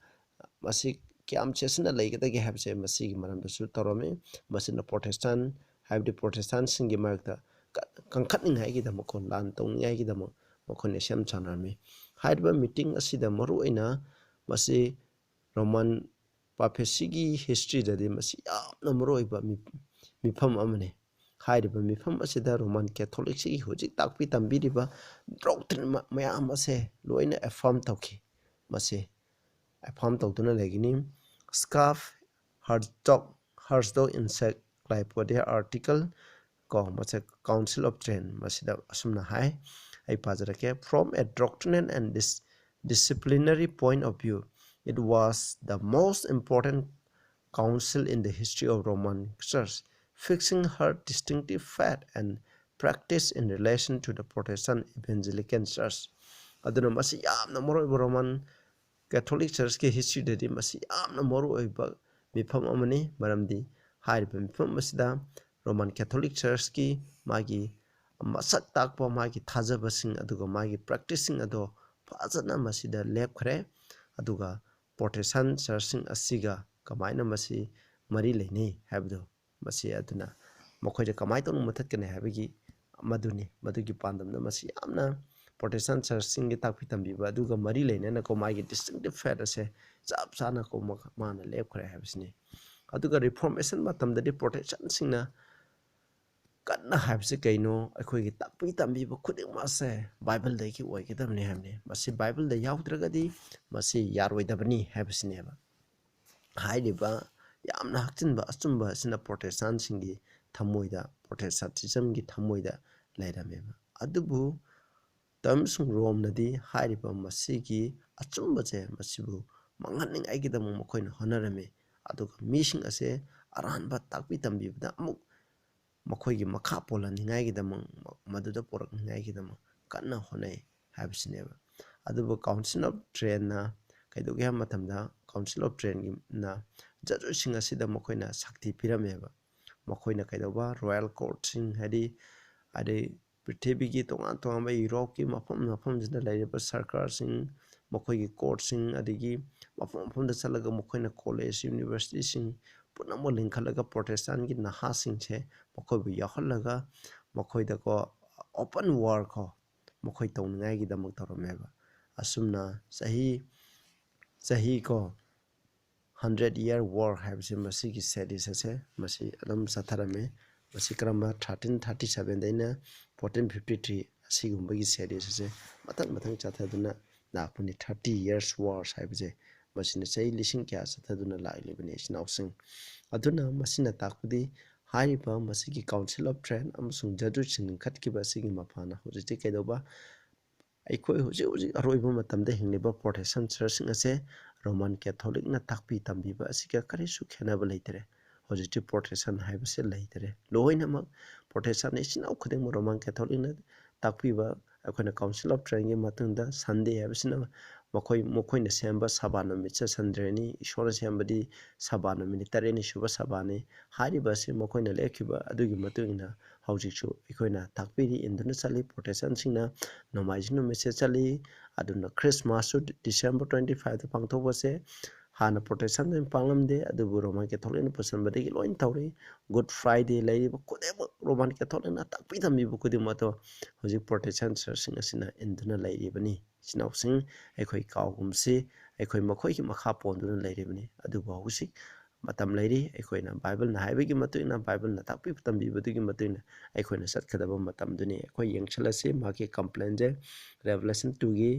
ꯃꯁꯤ ꯀꯌꯥꯝ ꯆꯦꯠꯁꯤꯟꯅ ꯂꯩꯒꯗꯒꯦ ꯍꯥꯏꯕꯁꯦ ꯃꯁꯤꯒꯤ ꯃꯔꯝꯗꯁꯨ ꯇꯧꯔꯝꯃꯤ꯫ ꯃꯁꯤꯅ Protestant, ꯍꯥꯏꯕꯗꯤ Protestantꯁꯤꯡꯒꯤ ꯃꯔꯛꯇ ꯀ-, ꯀꯟꯈꯠꯅꯤꯡꯉꯥꯏꯒꯤꯗꯃꯛ, ꯀꯣ, ꯂꯥꯟ ꯇꯧꯅꯤꯡꯉꯥꯏꯒꯤꯗꯃꯛ ꯃꯈꯣꯏꯅ ꯁꯦꯝ ꯁꯥꯅꯔꯝꯃꯤ꯫ ꯍꯥꯏꯔꯤꯕ meeting ꯑꯁꯤꯗ ꯃꯔꯨꯑꯣꯏꯅ ꯃꯁꯤ Roman Papacyꯒꯤ historyꯗꯗꯤ ꯃꯁꯤ ꯌꯥꯝꯅ ꯃꯔꯨꯑꯣꯏꯕ ꯃꯤ-, ꯃꯤꯐꯝ ꯑꯃꯅꯤ꯫ ꯍꯥꯏꯔꯤꯕ ꯃꯤꯐꯝ ꯑꯁꯤꯗ Roman Catholicꯁꯤꯒꯤ ꯍꯧꯖꯤꯛ ꯇꯥꯛꯄꯤ ꯇꯝꯕꯤꯔꯤꯕ doctrine ꯃ-, ꯃꯌꯥꯝ ꯑꯁꯦ ꯂꯣꯏꯅ affirm ꯇꯧꯈꯤ꯫ ꯃꯁꯤ affirm ꯇꯧꯗꯨꯅ ꯂꯩꯒꯅꯤ꯫ Scaph Herzog, Herzog Encyclopedia article, ꯀꯣ, ꯃꯁꯤ Council of Trent, ꯃꯁꯤꯗ ꯑꯁꯨꯝꯅ ꯍꯥꯏ, ꯑꯩ ꯄꯥꯖꯔꯛꯀꯦ: "From a doctrinal and dis-, disciplinary point of view, it was the most important council in the history of Roman Church, fixing her distinctive faith and practice in relation to the Protestant Evangelical Church." ꯑꯗꯨꯅ ꯃꯁꯤ ꯌꯥꯝꯅ ꯃꯔꯨꯑꯣꯏꯕ Roman Catholic Churchꯀꯤ historyꯗꯗꯤ ꯃꯁꯤ ꯌꯥꯝꯅ ꯃꯔꯨꯑꯣꯏꯕ ꯃꯤꯐꯝ ꯑꯃꯅꯤ, ꯃꯔꯝꯗꯤ ꯍꯥꯏꯔꯤꯕ ꯃꯤꯐꯝ ꯑꯁꯤꯗ Roman Catholic Churchꯀꯤ ꯃꯥꯒꯤ ꯃꯁꯛ ꯇꯥꯛꯄ ꯃꯥꯒꯤ ꯊꯥꯖꯕꯁꯤꯡ ꯑꯗꯨꯒ ꯃꯥꯒꯤ practiceꯁꯤꯡ ꯑꯗꯣ ꯐꯖꯅ ꯃꯁꯤꯗ ꯂꯦꯞꯈ꯭ꯔꯦ꯫ ꯑꯗꯨꯒ Protestant churchꯁꯤꯡ ꯑꯁꯤꯒ ꯀꯃꯥꯏꯅ ꯃꯁꯤ ꯃꯔꯤ ꯂꯩꯅꯩ ꯍꯥꯏꯕꯗꯨ, ꯃꯁꯤ ꯑꯗꯨꯅ ꯃꯈꯣꯏꯗ ꯀꯃꯥꯏꯅ ꯇꯧꯅ ꯃꯨꯊꯠꯀꯅꯤ ꯍꯥꯏꯕꯒꯤ ꯃꯗꯨꯅꯤ꯫ ꯃꯗꯨꯒꯤ ꯄꯥꯟꯗꯝꯗ ꯃꯁꯤ ꯌꯥꯝꯅ Protestant churchꯁꯤꯡꯒꯤ ꯇꯥꯛꯄꯤ ꯇꯝꯕꯤꯕ ꯑꯗꯨꯒ ꯃꯔꯤ ꯂꯩꯅꯅꯀꯣ, ꯃꯥꯒꯤ distinctive faith ꯑꯁꯦ ꯆꯞ ꯆꯥꯅꯀꯣ ꯃꯥ-, ꯃꯥꯅ ꯂꯦꯞꯈ꯭ꯔꯦ ꯍꯥꯏꯕꯁꯤꯅꯤ꯫ ꯑꯗꯨꯒ Reformation ꯃꯇꯝꯗꯗꯤ Protestantꯁꯤꯡꯅ ꯀꯟꯅ ꯍꯥꯏꯕꯁꯤ ꯀꯩꯅꯣ? ꯑꯩꯈꯣꯏꯒꯤ ꯇꯥꯛꯄꯤ ꯇꯝꯕꯤꯕ ꯈꯨꯗꯤꯡꯃꯛ ꯑꯁꯦ Bibleꯗꯒꯤ ꯑꯣꯏꯒꯗꯕꯅꯤ ꯍꯥꯏꯕꯅꯤ꯫ ꯃꯁꯤ Bibleꯗ ꯌꯥꯎꯗ꯭ꯔꯒꯗꯤ ꯃꯁꯤ ꯌꯥꯔꯣꯏꯗꯕꯅꯤ ꯍꯥꯏꯕꯁꯤꯅꯦꯕ꯫ ꯍꯥꯏꯔꯤꯕ ꯌꯥꯝꯅ ꯍꯛꯆꯤꯟꯕ ꯑꯆꯨꯝꯕ ꯑꯁꯤꯅ Protestantꯁꯤꯡꯒꯤ ꯊꯃꯣꯏꯗ, Protestantismꯒꯤ ꯊꯃꯣꯏꯗ ꯂꯩꯔꯝꯃꯦꯕ꯫ ꯑꯗꯨꯕꯨ ꯇꯝꯁꯨꯡ ꯔꯣꯝꯅꯗꯤ ꯍꯥꯏꯔꯤꯕ ꯃꯁꯤꯒꯤ ꯑꯆꯨꯝꯕꯁꯦ, ꯃꯁꯤꯕꯨ ꯃꯥꯡꯍꯟꯅꯤꯡꯉꯥꯏꯒꯤꯗꯃꯛ ꯃꯈꯣꯏꯅ ꯍꯣꯠꯅꯔꯝꯃꯤ꯫ ꯑꯗꯨꯒ ꯃꯤꯁꯤꯡ ꯑꯁꯦ ꯑꯔꯥꯟꯕ ꯇꯥꯛꯄꯤ ꯇꯝꯕꯤꯕꯗ ꯑꯃꯨꯛ ꯃꯈꯣꯏꯒꯤ ꯃꯈꯥ ꯄꯣꯜꯍꯟꯅꯤꯡꯉꯥꯏꯒꯤꯗꯃꯛ, ꯃꯗꯨꯗ ꯄꯣꯔꯛꯅꯤꯡꯉꯥꯏꯒꯤꯗꯃꯛ ꯀꯟꯅ ꯍꯣꯠꯅꯩ ꯍꯥꯏꯕꯁꯤꯅꯦꯕ꯫ ꯑꯗꯨꯕꯨ Council of Trentꯅ ꯀꯩꯗꯧꯒꯦ ꯍꯥꯏꯕ ꯃꯇꯝꯗ, Council of Trentꯒꯤꯅ ꯖꯖꯨꯏꯠꯁꯤꯡ ꯑꯁꯤꯗ ꯃꯈꯣꯏꯅ ꯁꯛꯇꯤ ꯄꯤꯔꯝꯃꯦꯕ꯫ ꯃꯈꯣꯏꯅ ꯀꯩꯗꯧꯕ, royal courtꯁꯤꯡ, ꯍꯥꯏꯗꯤ, ꯑꯗꯩ ꯄ꯭ꯔꯤꯊꯤꯕꯤꯒꯤ ꯇꯣꯉꯥꯟ ꯇꯣꯉꯥꯟꯕ ꯌꯨꯔꯣꯞꯀꯤ ꯃꯐꯝ ꯃꯐꯝꯁꯤꯗ ꯂꯩꯔꯤꯕ ꯁꯔꯀꯥꯔꯁꯤꯡ, ꯃꯈꯣꯏꯒꯤ courtꯁꯤꯡ, ꯑꯗꯒꯤ ꯃꯐꯝ ꯃꯐꯝꯗ ꯆꯠꯂꯒ ꯃꯈꯣꯏꯅ college, universityꯁꯤꯡ ꯄꯨꯝꯅꯃꯛ ꯂꯤꯡꯈꯠꯂꯒ Protestantꯒꯤ ꯅꯍꯥꯁꯤꯡꯁꯦ ꯃꯈꯣꯏꯕꯨ ꯌꯥꯎꯍꯜꯂꯒ ꯃꯈꯣꯏꯗꯀꯣ open war ꯀꯣ ꯃꯈꯣꯏ ꯇꯧꯅꯤꯡꯉꯥꯏꯒꯤꯗꯃꯛ ꯇꯧꯔꯝꯃꯦꯕ꯫ ꯑꯁꯨꯝꯅ ꯆꯍꯤ, ꯆꯍꯤ ꯀꯣ hundred year war ꯍꯥꯏꯕꯁꯦ, ꯃꯁꯤꯒꯤ series ꯑꯁꯦ ꯃꯁꯤ ꯑꯗꯨꯝ ꯆꯠꯊꯔꯝꯃꯦ꯫ ꯃꯁꯤ ꯀꯔꯝꯕ thirteen thirty sevenꯗꯩꯅ fourteen fifty three ꯑꯁꯤꯒꯨꯝꯕꯒꯤ series ꯑꯁꯦ ꯃꯊꯪ ꯃꯊꯪ ꯆꯠꯊꯗꯨꯅ ꯂꯥꯛꯄꯅꯤ꯫ Thirty years wars ꯍꯥꯏꯕꯁꯦ, ꯃꯁꯤꯅ ꯆꯍꯤ ꯂꯤꯁꯤꯡ ꯀꯌꯥ ꯆꯠꯊꯗꯨꯅ ꯂꯥꯛꯂꯤꯕꯅꯤ, ꯏꯆꯤꯟ ꯏꯅꯥꯎꯁꯤꯡ꯫ ꯑꯗꯨꯅ ꯃꯁꯤꯅ ꯇꯥꯛꯄꯗꯤ ꯍꯥꯏꯔꯤꯕ ꯃꯁꯤꯒꯤ Council of Trent ꯑꯃꯁꯨꯡ ꯖꯖꯨꯏꯠꯁꯤꯡ ꯂꯤꯡꯈꯠꯈꯤꯕ ꯑꯁꯤꯒꯤ ꯃꯄꯥꯅ ꯍꯧꯖꯤꯛꯇꯤ ꯀꯩꯗꯧꯕ, ꯑꯩꯈꯣꯏ ꯍꯧꯖꯤꯛ ꯍꯧꯖꯤꯛ ꯑꯔꯣꯏꯕ ꯃꯇꯝꯗ ꯍꯤꯡꯂꯤꯕ Protestant churchꯁꯤꯡ ꯑꯁꯦ Roman Catholicꯅ ꯇꯥꯛꯄꯤ ꯇꯝꯕꯤꯕ ꯑꯁꯤꯒ ꯀꯔꯤꯁꯨ ꯈꯦꯠꯅꯕ ꯂꯩꯇꯔꯦ꯫ ꯍꯧꯖꯤꯛꯇꯤ Protestant ꯍꯥꯏꯕꯁꯦ ꯂꯩꯇꯔꯦ꯫ ꯂꯣꯏꯅꯃꯛ Protestant ꯏꯆꯤꯟ ꯏꯅꯥꯎ ꯈꯨꯗꯤꯡꯃꯛ Roman Catholicꯅ ꯇꯥꯛꯄꯤꯕ, ꯑꯩꯈꯣꯏꯅ Council of Trentꯒꯤ ꯃꯇꯨꯡꯗ Sunday ꯍꯥꯏꯕꯁꯤꯅ ꯃꯈꯣꯏ, ꯃꯈꯣꯏꯅ ꯁꯦꯝꯕ ꯁꯕꯥꯠ ꯅꯨꯃꯤꯠꯁꯦ Sundayꯅꯤ, ꯏꯁꯣꯔꯅ ꯁꯦꯝꯕꯗꯤ ꯁꯕꯥꯠ ꯅꯨꯃꯤꯠꯅꯤ, ꯇꯔꯦꯠꯅꯤ ꯁꯨꯕ ꯁꯕꯥꯠꯅꯤ꯫ ꯍꯥꯏꯔꯤꯕ ꯑꯁꯤ ꯃꯈꯣꯏꯅ ꯂꯦꯞꯈꯤꯕ ꯑꯗꯨꯒꯤ ꯃꯇꯨꯡ ꯏꯟꯅ ꯍꯧꯖꯤꯛꯁꯨ ꯑꯩꯈꯣꯏꯅ ꯇꯥꯛꯄꯤꯔꯤ, ꯏꯟꯗꯨꯅ ꯆꯠꯂꯤ꯫ ꯄ꯭ꯔꯣꯇꯦꯁꯇꯦꯟꯁꯤꯡꯅ ꯅꯣꯡꯃꯥꯏꯖꯤꯡ ꯅꯨꯃꯤꯠꯁꯦ ꯆꯠꯂꯤ꯫ ꯑꯗꯨꯅ ꯈ꯭ꯔꯤꯁꯃꯥꯁꯁꯨ ꯗꯤꯁꯦꯝꯕꯔ twenty fiveꯇ ꯄꯥꯡꯊꯣꯛꯄꯁꯦ ꯍꯥꯟꯅ ꯄ꯭ꯔꯣꯇꯦꯁꯇꯦꯟ ꯑꯣꯏꯅ ꯄꯥꯡꯂꯝꯗꯦ, ꯑꯗꯨꯕꯨ ꯔꯣꯃꯥꯟ ꯀꯦꯊꯣꯂꯤꯛꯅ ꯄꯨꯁꯟꯕꯗꯒꯤ ꯂꯣꯏꯅ ꯇꯧꯔꯤ꯫ ꯒꯨꯗ ꯐ꯭ꯔꯥꯏꯗꯦ ꯂꯩꯔꯤꯕ ꯈꯨꯗꯤꯡꯃꯛ ꯔꯣꯃꯥꯟ ꯀꯦꯊꯣꯂꯤꯛꯅ ꯇꯥꯛꯄꯤ ꯇꯝꯕꯤꯕ ꯈꯨꯗꯤꯡꯃꯛ ꯑꯗꯣ ꯍꯧꯖꯤꯛ ꯄ꯭ꯔꯣꯇꯦꯁꯇꯦꯟ ꯆꯔꯆꯁꯤꯡ ꯑꯁꯤꯅ ꯏꯟꯗꯨꯅ ꯂꯩꯔꯤꯕꯅꯤ꯫ ꯏꯆꯤꯟ ꯏꯅꯥꯎꯁꯤꯡ, ꯑꯩꯈꯣꯏ ꯀꯥꯎꯒꯨꯝꯁꯤ, ꯑꯩꯈꯣꯏ ꯃꯈꯣꯏꯒꯤ ꯃꯈꯥ ꯄꯣꯟꯗꯨꯅ ꯂꯩꯔꯤꯕꯅꯤ꯫ ꯑꯗꯨꯕꯨ ꯍꯧꯖꯤꯛ ꯃꯇꯝ ꯂꯩꯔꯤ꯫ ꯑꯩꯈꯣꯏꯅ ꯕꯥꯏꯕꯜꯅ ꯍꯥꯏꯕꯒꯤ ꯃꯇꯨꯡ ꯏꯟꯅ, ꯕꯥꯏꯕꯜꯅ ꯇꯥꯛꯄꯤ ꯇꯝꯕꯤꯕꯗꯨꯒꯤ ꯃꯇꯨꯡ ꯏꯟꯅ ꯑꯩꯈꯣꯏꯅ ꯆꯠꯀꯗꯕ ꯃꯇꯝꯗꯨꯅꯤ꯫ ꯑꯩꯈꯣꯏ ꯌꯦꯡꯁꯤꯜꯂꯁꯤ ꯃꯍꯥꯛꯀꯤ complaintꯁꯦ, Revelation twoꯒꯤ,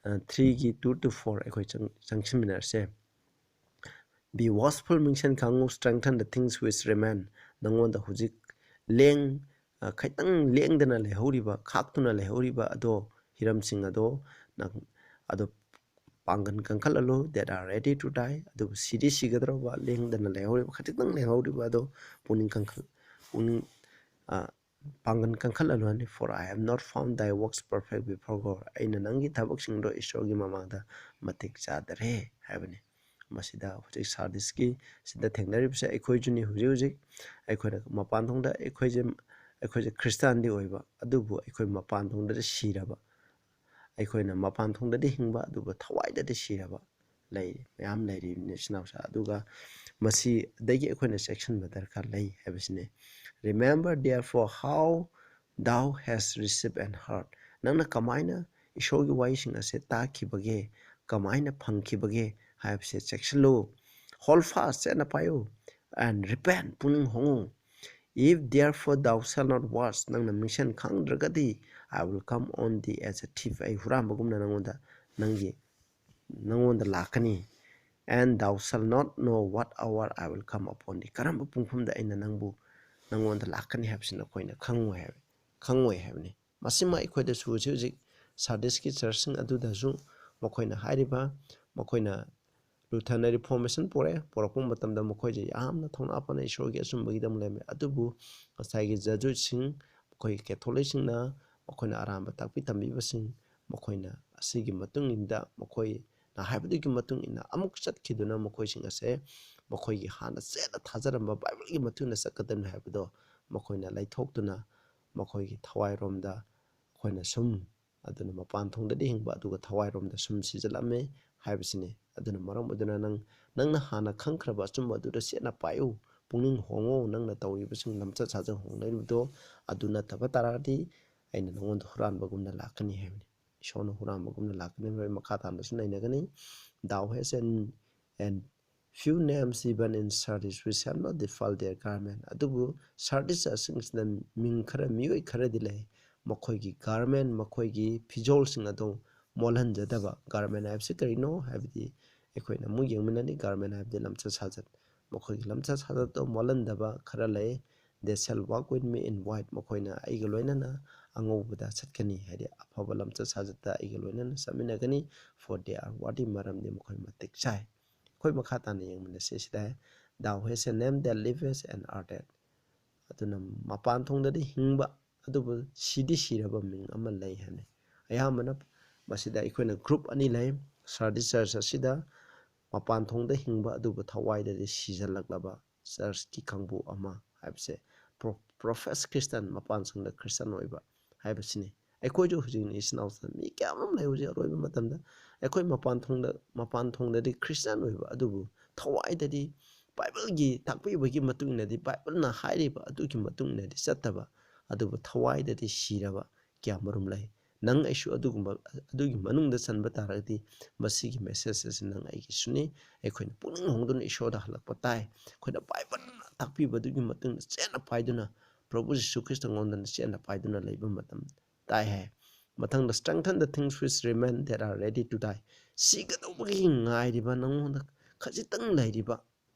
ꯑ, threeꯒꯤ two to four ꯑꯩꯈꯣꯏ ꯆꯪ-, ꯆꯪꯁꯤꯟꯃꯤꯟꯅꯔꯁꯦ꯫ "Be watchful, ꯃꯤꯡꯁꯦꯟ ꯈꯥꯡꯉꯨ, strengthen the things which remain." ꯅꯉꯣꯟꯗ ꯍꯧꯖꯤꯛ ꯂꯦꯡ-, ꯑ, ꯈꯤꯇꯪ ꯂꯦꯡꯗꯅ ꯂꯩꯍꯧꯔꯤꯕ, ꯈꯥꯛꯇꯨꯅ ꯂꯩꯍꯧꯔꯤꯕ ꯑꯗꯣ, ꯍꯤꯔꯝꯁꯤꯡ ꯑꯗꯣ ꯅꯪ ꯑꯗꯣ ꯄꯥꯡꯒꯜ ꯀꯟꯈꯠꯍꯜꯂꯨ, that are ready to die, ꯑꯗꯨꯕꯨ ꯁꯤꯗꯤ ꯁꯤꯒꯗꯧꯔꯕ, ꯂꯦꯡꯗꯅ ꯂꯩꯍꯧꯔꯤꯕ, ꯈꯖꯤꯛꯇꯪ ꯂꯩꯍꯧꯔꯤꯕ ꯑꯗꯣ ꯄꯨꯛꯅꯤꯡ ꯀꯟꯈꯠ-, ꯄꯨꯛꯅꯤꯡ, ꯑ, ꯄꯥꯡꯒꯜ ꯀꯟꯈꯠꯍꯜꯂꯨ ꯍꯥꯏꯅꯤ꯫ "For I have not found thy works perfect before God." ꯑꯩꯅ ꯅꯪꯒꯤ ꯊꯕꯛꯁꯤꯡꯗꯣ ꯏꯁꯣꯔꯒꯤ ꯃꯃꯥꯡꯗ ꯃꯇꯤꯛ ꯆꯥꯗꯔꯦ ꯍꯥꯏꯕꯅꯤ꯫ ꯃꯁꯤꯗ ꯍꯧꯖꯤꯛ ꯁꯥꯔꯗꯤꯁꯀꯤ ꯁꯤꯗ ꯊꯦꯡꯅꯔꯤꯕꯁꯦ ꯑꯩꯈꯣꯏꯁꯨꯅꯤ꯫ ꯍꯧꯖꯤꯛ ꯍꯧꯖꯤꯛ ꯑꯩꯈꯣꯏꯅ ꯃꯄꯥꯟ ꯊꯣꯡꯗ ꯑꯩꯈꯣꯏꯁꯦ, ꯑꯩꯈꯣꯏꯁꯦ ꯈ꯭ꯔꯤꯁꯇꯥꯟꯗꯤ ꯑꯣꯏꯕ, ꯑꯗꯨꯕꯨ ꯑꯩꯈꯣꯏ ꯃꯄꯥꯟ ꯊꯣꯡꯗꯗꯤ ꯁꯤꯔꯕ, ꯑꯩꯈꯣꯏꯅ ꯃꯄꯥꯟ ꯊꯣꯡꯗꯗꯤ ꯍꯤꯡꯕ, ꯑꯗꯨꯕꯨ ꯊꯋꯥꯏꯗꯗꯤ ꯁꯤꯔꯕ ꯂꯩ, ꯃꯌꯥꯝ ꯂꯩꯔꯤꯕꯅꯤ, ꯏꯆꯤꯟ ꯏꯅꯥꯎꯁꯥ꯫ ꯑꯗꯨꯒ ꯃꯁꯤꯗꯒꯤ ꯑꯩꯈꯣꯏꯅ ꯆꯦꯛꯁꯤꯟꯕ ꯗꯔꯀꯥꯔ ꯂꯩ ꯍꯥꯏꯕꯁꯤꯅꯤ꯫ "Remember therefore how thou hast received and heard." ꯅꯪꯅ ꯀꯃꯥꯏꯅ ꯏꯁꯣꯔꯒꯤ ꯋꯥꯔꯤꯁꯤꯡ ꯑꯁꯦ ꯇꯥꯈꯤꯕꯒꯦ, ꯀꯃꯥꯏꯅ ꯐꯪꯈꯤꯕꯒꯦ ꯍꯥꯏꯕꯁꯦ ꯆꯦꯛꯁꯤꯜꯂꯨ꯫ "Hold fast," ꯆꯦꯠꯅ ꯄꯥꯏꯌꯨ, "and repent," ꯄꯨꯛꯅꯤꯡ ꯍꯣꯡꯉꯨ꯫ "If therefore thou shalt not watch," ꯅꯪꯅ ꯃꯤꯡꯁꯦꯟ ꯈꯪꯗ꯭ꯔꯒꯗꯤ, "I will come on thee as a thief," ꯑꯩ ꯍꯨꯔꯥꯟꯕꯒꯨꯝꯅ ꯅꯪꯉꯣꯟꯗ, ꯅꯪꯒꯤ, ꯅꯪꯉꯣꯟꯗ ꯂꯥꯛꯀꯅꯤ꯫ "And thou shalt not know what hour I will come upon thee," ꯀꯔꯝꯕ ꯄꯨꯡꯐꯝꯗ ꯑꯩꯅ ꯅꯪꯕꯨ, ꯅꯪꯉꯣꯟꯗ ꯂꯥꯛꯀꯅꯤ ꯍꯥꯏꯕꯁꯤ ꯅꯈꯣꯏꯅ ꯈꯪꯉꯣꯏ ꯍꯥꯏꯕ, ꯈꯪꯉꯣꯏ ꯍꯥꯏꯕꯅꯤ꯫ ꯃꯁꯤꯃ ꯑꯩꯈꯣꯏꯗꯁꯨ ꯍꯧꯖꯤꯛ ꯍꯧꯖꯤꯛ ꯁꯥꯔꯗꯤꯁꯀꯤ ꯆꯔꯆꯁꯤꯡ ꯑꯗꯨꯗꯁꯨ ꯃꯈꯣꯏꯅ ꯍꯥꯏꯔꯤꯕ, ꯃꯈꯣꯏꯅ ꯂꯨꯊꯔꯅ ꯔꯤꯐꯣꯔꯃꯦꯁꯟ ꯄꯨꯔꯛꯑꯦ, ꯄꯨꯔꯛꯄ ꯃꯇꯝꯗ ꯃꯈꯣꯏꯁꯦ ꯌꯥꯝꯅ ꯊꯧꯅꯥ ꯐꯅ ꯏꯁꯣꯔꯒꯤ ꯑꯆꯨꯝꯕꯒꯤꯗꯃꯛ ꯂꯩꯔꯝꯃꯤ꯫ ꯑꯗꯨꯕꯨ ꯉꯁꯥꯏꯒꯤ ꯖꯦꯖꯨꯏꯠꯁꯤꯡ, ꯃꯈꯣꯏꯒꯤ ꯀꯦꯊꯣꯂꯤꯛꯁꯤꯡꯅ, ꯃꯈꯣꯏꯅ ꯑꯔꯥꯟꯕ ꯇꯥꯛꯄꯤ ꯇꯝꯕꯤꯕꯁꯤꯡ, ꯃꯈꯣꯏꯅ ꯑꯁꯤꯒꯤ ꯃꯇꯨꯡ ꯏꯟꯅ, ꯃꯈꯣꯏꯅ ꯍꯥꯏꯕꯗꯨꯒꯤ ꯃꯇꯨꯡ ꯏꯟꯅ ꯑꯃꯨꯛ ꯆꯠꯈꯤꯗꯨꯅ ꯃꯈꯣꯏꯁꯤꯡ ꯑꯁꯦ ꯃꯈꯣꯏꯒꯤ ꯍꯥꯟꯅ ꯆꯦꯠꯅ ꯊꯥꯖꯔꯝꯕ ꯕꯥꯏꯕꯜꯒꯤ ꯃꯇꯨꯡ ꯏꯟꯅ ꯆꯠꯀꯗꯕꯅꯤ ꯍꯥꯏꯕꯗꯣ ꯃꯈꯣꯏꯅ ꯂꯩꯊꯣꯛꯇꯨꯅ ꯃꯈꯣꯏꯒꯤ ꯊꯋꯥꯏꯔꯣꯝꯗ ꯑꯩꯈꯣꯏꯅ ꯁꯨꯝ, ꯑꯗꯨꯅ ꯃꯄꯥꯟ ꯊꯣꯡꯗꯗꯤ ꯍꯤꯡꯕ, ꯑꯗꯨꯒ ꯊꯋꯥꯏꯔꯣꯝꯗ ꯁꯨꯝ ꯁꯤꯖꯤꯜꯂꯝꯃꯦ ꯍꯥꯏꯕꯁꯤꯅꯤ꯫ ꯑꯗꯨꯅ ꯃꯔꯝ ꯑꯣꯏꯗꯨꯅ ꯅꯪ, ꯅꯪꯅ ꯍꯥꯟꯅ ꯈꯪꯈ꯭ꯔꯕ ꯑꯆꯨꯝꯕ ꯑꯗꯨꯗ ꯆꯦꯠꯅ ꯄꯥꯏꯌꯨ, ꯄꯨꯛꯅꯤꯡ ꯍꯣꯡꯉꯨ, ꯅꯪꯅ ꯇꯧꯔꯤꯕꯁꯤꯡ, ꯂꯝꯆꯠ ꯁꯥꯖꯠ ꯍꯣꯡꯂꯛꯂꯤꯕꯗꯣ ꯑꯗꯨ ꯅꯠꯇꯕ ꯇꯥꯔꯒꯗꯤ ꯑꯩꯅ ꯅꯉꯣꯟꯗ ꯍꯨꯔꯥꯟꯕꯒꯨꯝꯅ ꯂꯥꯛꯀꯅꯤ ꯍꯥꯏꯕꯅꯤ꯫ ꯏꯁꯣꯔꯅ ꯍꯨꯔꯥꯟꯕꯒꯨꯝꯅ ꯂꯥꯛꯀꯅꯤ꯫ ꯍꯣꯔꯦꯟ ꯃꯈꯥ ꯇꯥꯅꯁꯨ ꯅꯩꯅꯒꯅꯤ꯫ Thou hast an, and few names even in Sardis which have not defiled their garment꯫ ꯑꯗꯨꯕꯨ ꯁꯥꯔꯗꯤꯁ ꯑꯁꯤꯡꯁꯤꯗ ꯃꯤꯡ ꯈꯔ, ꯃꯤꯑꯣꯏ ꯈꯔꯗꯤ ꯂꯩ, ꯃꯈꯣꯏꯒꯤ garment, ꯃꯈꯣꯏꯒꯤ ꯐꯤꯖꯣꯜꯁꯤꯡ ꯑꯗꯨ ꯃꯣꯠꯍꯟꯖꯗꯕ꯫ Garment ꯍꯥꯏꯕꯁꯤ ꯀꯔꯤꯅꯣ ꯍꯥꯏꯕꯗꯤ ꯑꯩꯈꯣꯏꯅ ꯑꯃꯨꯛ ꯌꯦꯡꯃꯤꯟꯅꯅꯤ꯫ Garment ꯍꯥꯏꯕꯗꯤ ꯂꯝꯆꯠ ꯁꯥꯖꯠ, ꯃꯈꯣꯏꯒꯤ ꯂꯝꯆꯠ ꯁꯥꯖꯠꯇꯣ ꯃꯣꯠꯍꯟꯗꯕ ꯈꯔ ꯂꯩ꯫ They shall walk with me in white꯫ ꯃꯈꯣꯏꯅ ꯑꯩꯒ ꯂꯣꯏꯅꯅ ꯑꯉꯧꯕꯗ ꯆꯠꯀꯅꯤ, ꯍꯥꯏꯗꯤ ꯑꯐꯕ ꯂꯝꯆꯠ ꯁꯥꯖꯠꯇ ꯑꯩꯒ ꯂꯣꯏꯅꯅ ꯆꯠꯃꯤꯟꯅꯒꯅꯤ꯫ For they are worthy꯫ ꯃꯔꯝꯗꯤ ꯃꯈꯣꯏ ꯃꯇꯤꯛ ꯆꯥꯏ꯫ ꯑꯩꯈꯣꯏ ꯃꯈꯥ ꯇꯥꯅ ꯌꯦꯡꯃꯤꯟꯅꯁꯤ꯫ ꯁꯤꯗ, Thou hast a name that liveth and art dead꯫ ꯑꯗꯨꯅ ꯃꯄꯥꯟ ꯊꯣꯡꯗꯗꯤ ꯍꯤꯡꯕ, ꯑꯗꯨꯕꯨ ꯁꯤꯗꯤ ꯁꯤꯔꯕ ꯃꯤꯡ ꯑꯃ ꯂꯩ ꯍꯥꯏꯅꯤ꯫ ꯑꯌꯥꯝꯕꯅ ꯃꯁꯤꯗ ꯑꯩꯈꯣꯏꯅ group ꯑꯅꯤ ꯂꯩ꯫ ꯁꯥꯔꯗꯤꯁ church ꯑꯁꯤꯗ ꯃꯄꯥꯟ ꯊꯣꯡꯗ ꯍꯤꯡꯕ ꯑꯗꯨꯕꯨ ꯊꯋꯥꯏꯗꯗꯤ ꯁꯤꯖꯜꯂꯛꯂꯕ churchꯀꯤ ꯀꯥꯡꯕꯨ ꯑꯃ ꯍꯥꯏꯕꯁꯦ, pro-, profess Christian, ꯃꯄꯥꯟ ꯊꯣꯡꯗ Christian ꯑꯣꯏꯕ ꯍꯥꯏꯕꯁꯤꯅꯤ꯫ ꯑꯩꯈꯣꯏꯁꯨ ꯍꯧꯖꯤꯛ ꯏꯆꯤꯟ ꯏꯅꯥꯎꯁꯤꯡ ꯃꯤ ꯀꯌꯥ ꯑꯃ ꯂꯩ ꯍꯧꯖꯤꯛ ꯑꯔꯣꯏꯕ ꯃꯇꯝꯗ꯫ ꯑꯩꯈꯣꯏ ꯃꯄꯥꯟ ꯊꯣꯡꯗ, ꯃꯄꯥꯟ ꯊꯣꯡꯗꯗꯤ Christian ꯑꯣꯏꯕ, ꯑꯗꯨꯕꯨ ꯊꯋꯥꯏꯗꯗꯤ ꯕꯥꯏꯕꯜꯒꯤ ꯇꯥꯛꯄꯤꯕꯒꯤ ꯃꯇꯨꯡ ꯏꯟꯅꯗꯤ, ꯕꯥꯏꯕꯜꯅ ꯍꯥꯏꯔꯤꯕ ꯑꯗꯨꯒꯤ ꯃꯇꯨꯡ ꯏꯟꯅꯗꯤ ꯆꯠꯇꯕ, ꯑꯗꯨꯕꯨ ꯊꯋꯥꯏꯗꯗꯤ ꯁꯤꯔꯕ ꯀꯌꯥ ꯃꯔꯨꯝ ꯂꯩ꯫ ꯅꯪ ꯑꯩꯁꯨ ꯑꯗꯨꯒꯨꯝꯕ, ꯑꯗꯨꯒꯤ ꯃꯅꯨꯡꯗ ꯆꯟꯕ ꯇꯥꯔꯒꯗꯤ, ꯃꯁꯤꯒꯤ message ꯑꯁꯤ ꯅꯪ ꯑꯩꯒꯤꯁꯨꯅꯤ꯫ ꯑꯩꯈꯣꯏꯅ ꯄꯨꯛꯅꯤꯡ ꯍꯣꯡꯗꯨꯅ ꯏꯁꯣꯔꯗ ꯍꯜꯂꯛꯄ ꯇꯥꯏ꯫ ꯑꯩꯈꯣꯏꯅ ꯕꯥꯏꯕꯜꯅ ꯇꯥꯛꯄꯤꯕꯗꯨꯒꯤ ꯃꯇꯨꯡ ꯏꯟꯅ ꯆꯦꯠꯅ ꯄꯥꯏꯗꯨꯅ, ꯄ꯭ꯔꯚꯨ ꯖꯤꯁꯨ ꯈ꯭ꯔꯤꯁꯇ ꯉꯣꯟꯗꯅ ꯆꯦꯠꯅ ꯄꯥꯏꯗꯨꯅ ꯂꯩꯕ ꯃꯇꯝ ꯇꯥꯏ ꯍꯥꯏ꯫ ꯃꯊꯪꯗ, "Strengthen the things which remain that are ready to die꯫" ꯁꯤꯒꯗꯧꯕꯒꯤ ꯉꯥꯏꯔꯤꯕ, ꯅꯉꯣꯟꯗ ꯈꯖꯤꯛꯇꯪ ꯂꯩꯔꯤꯕ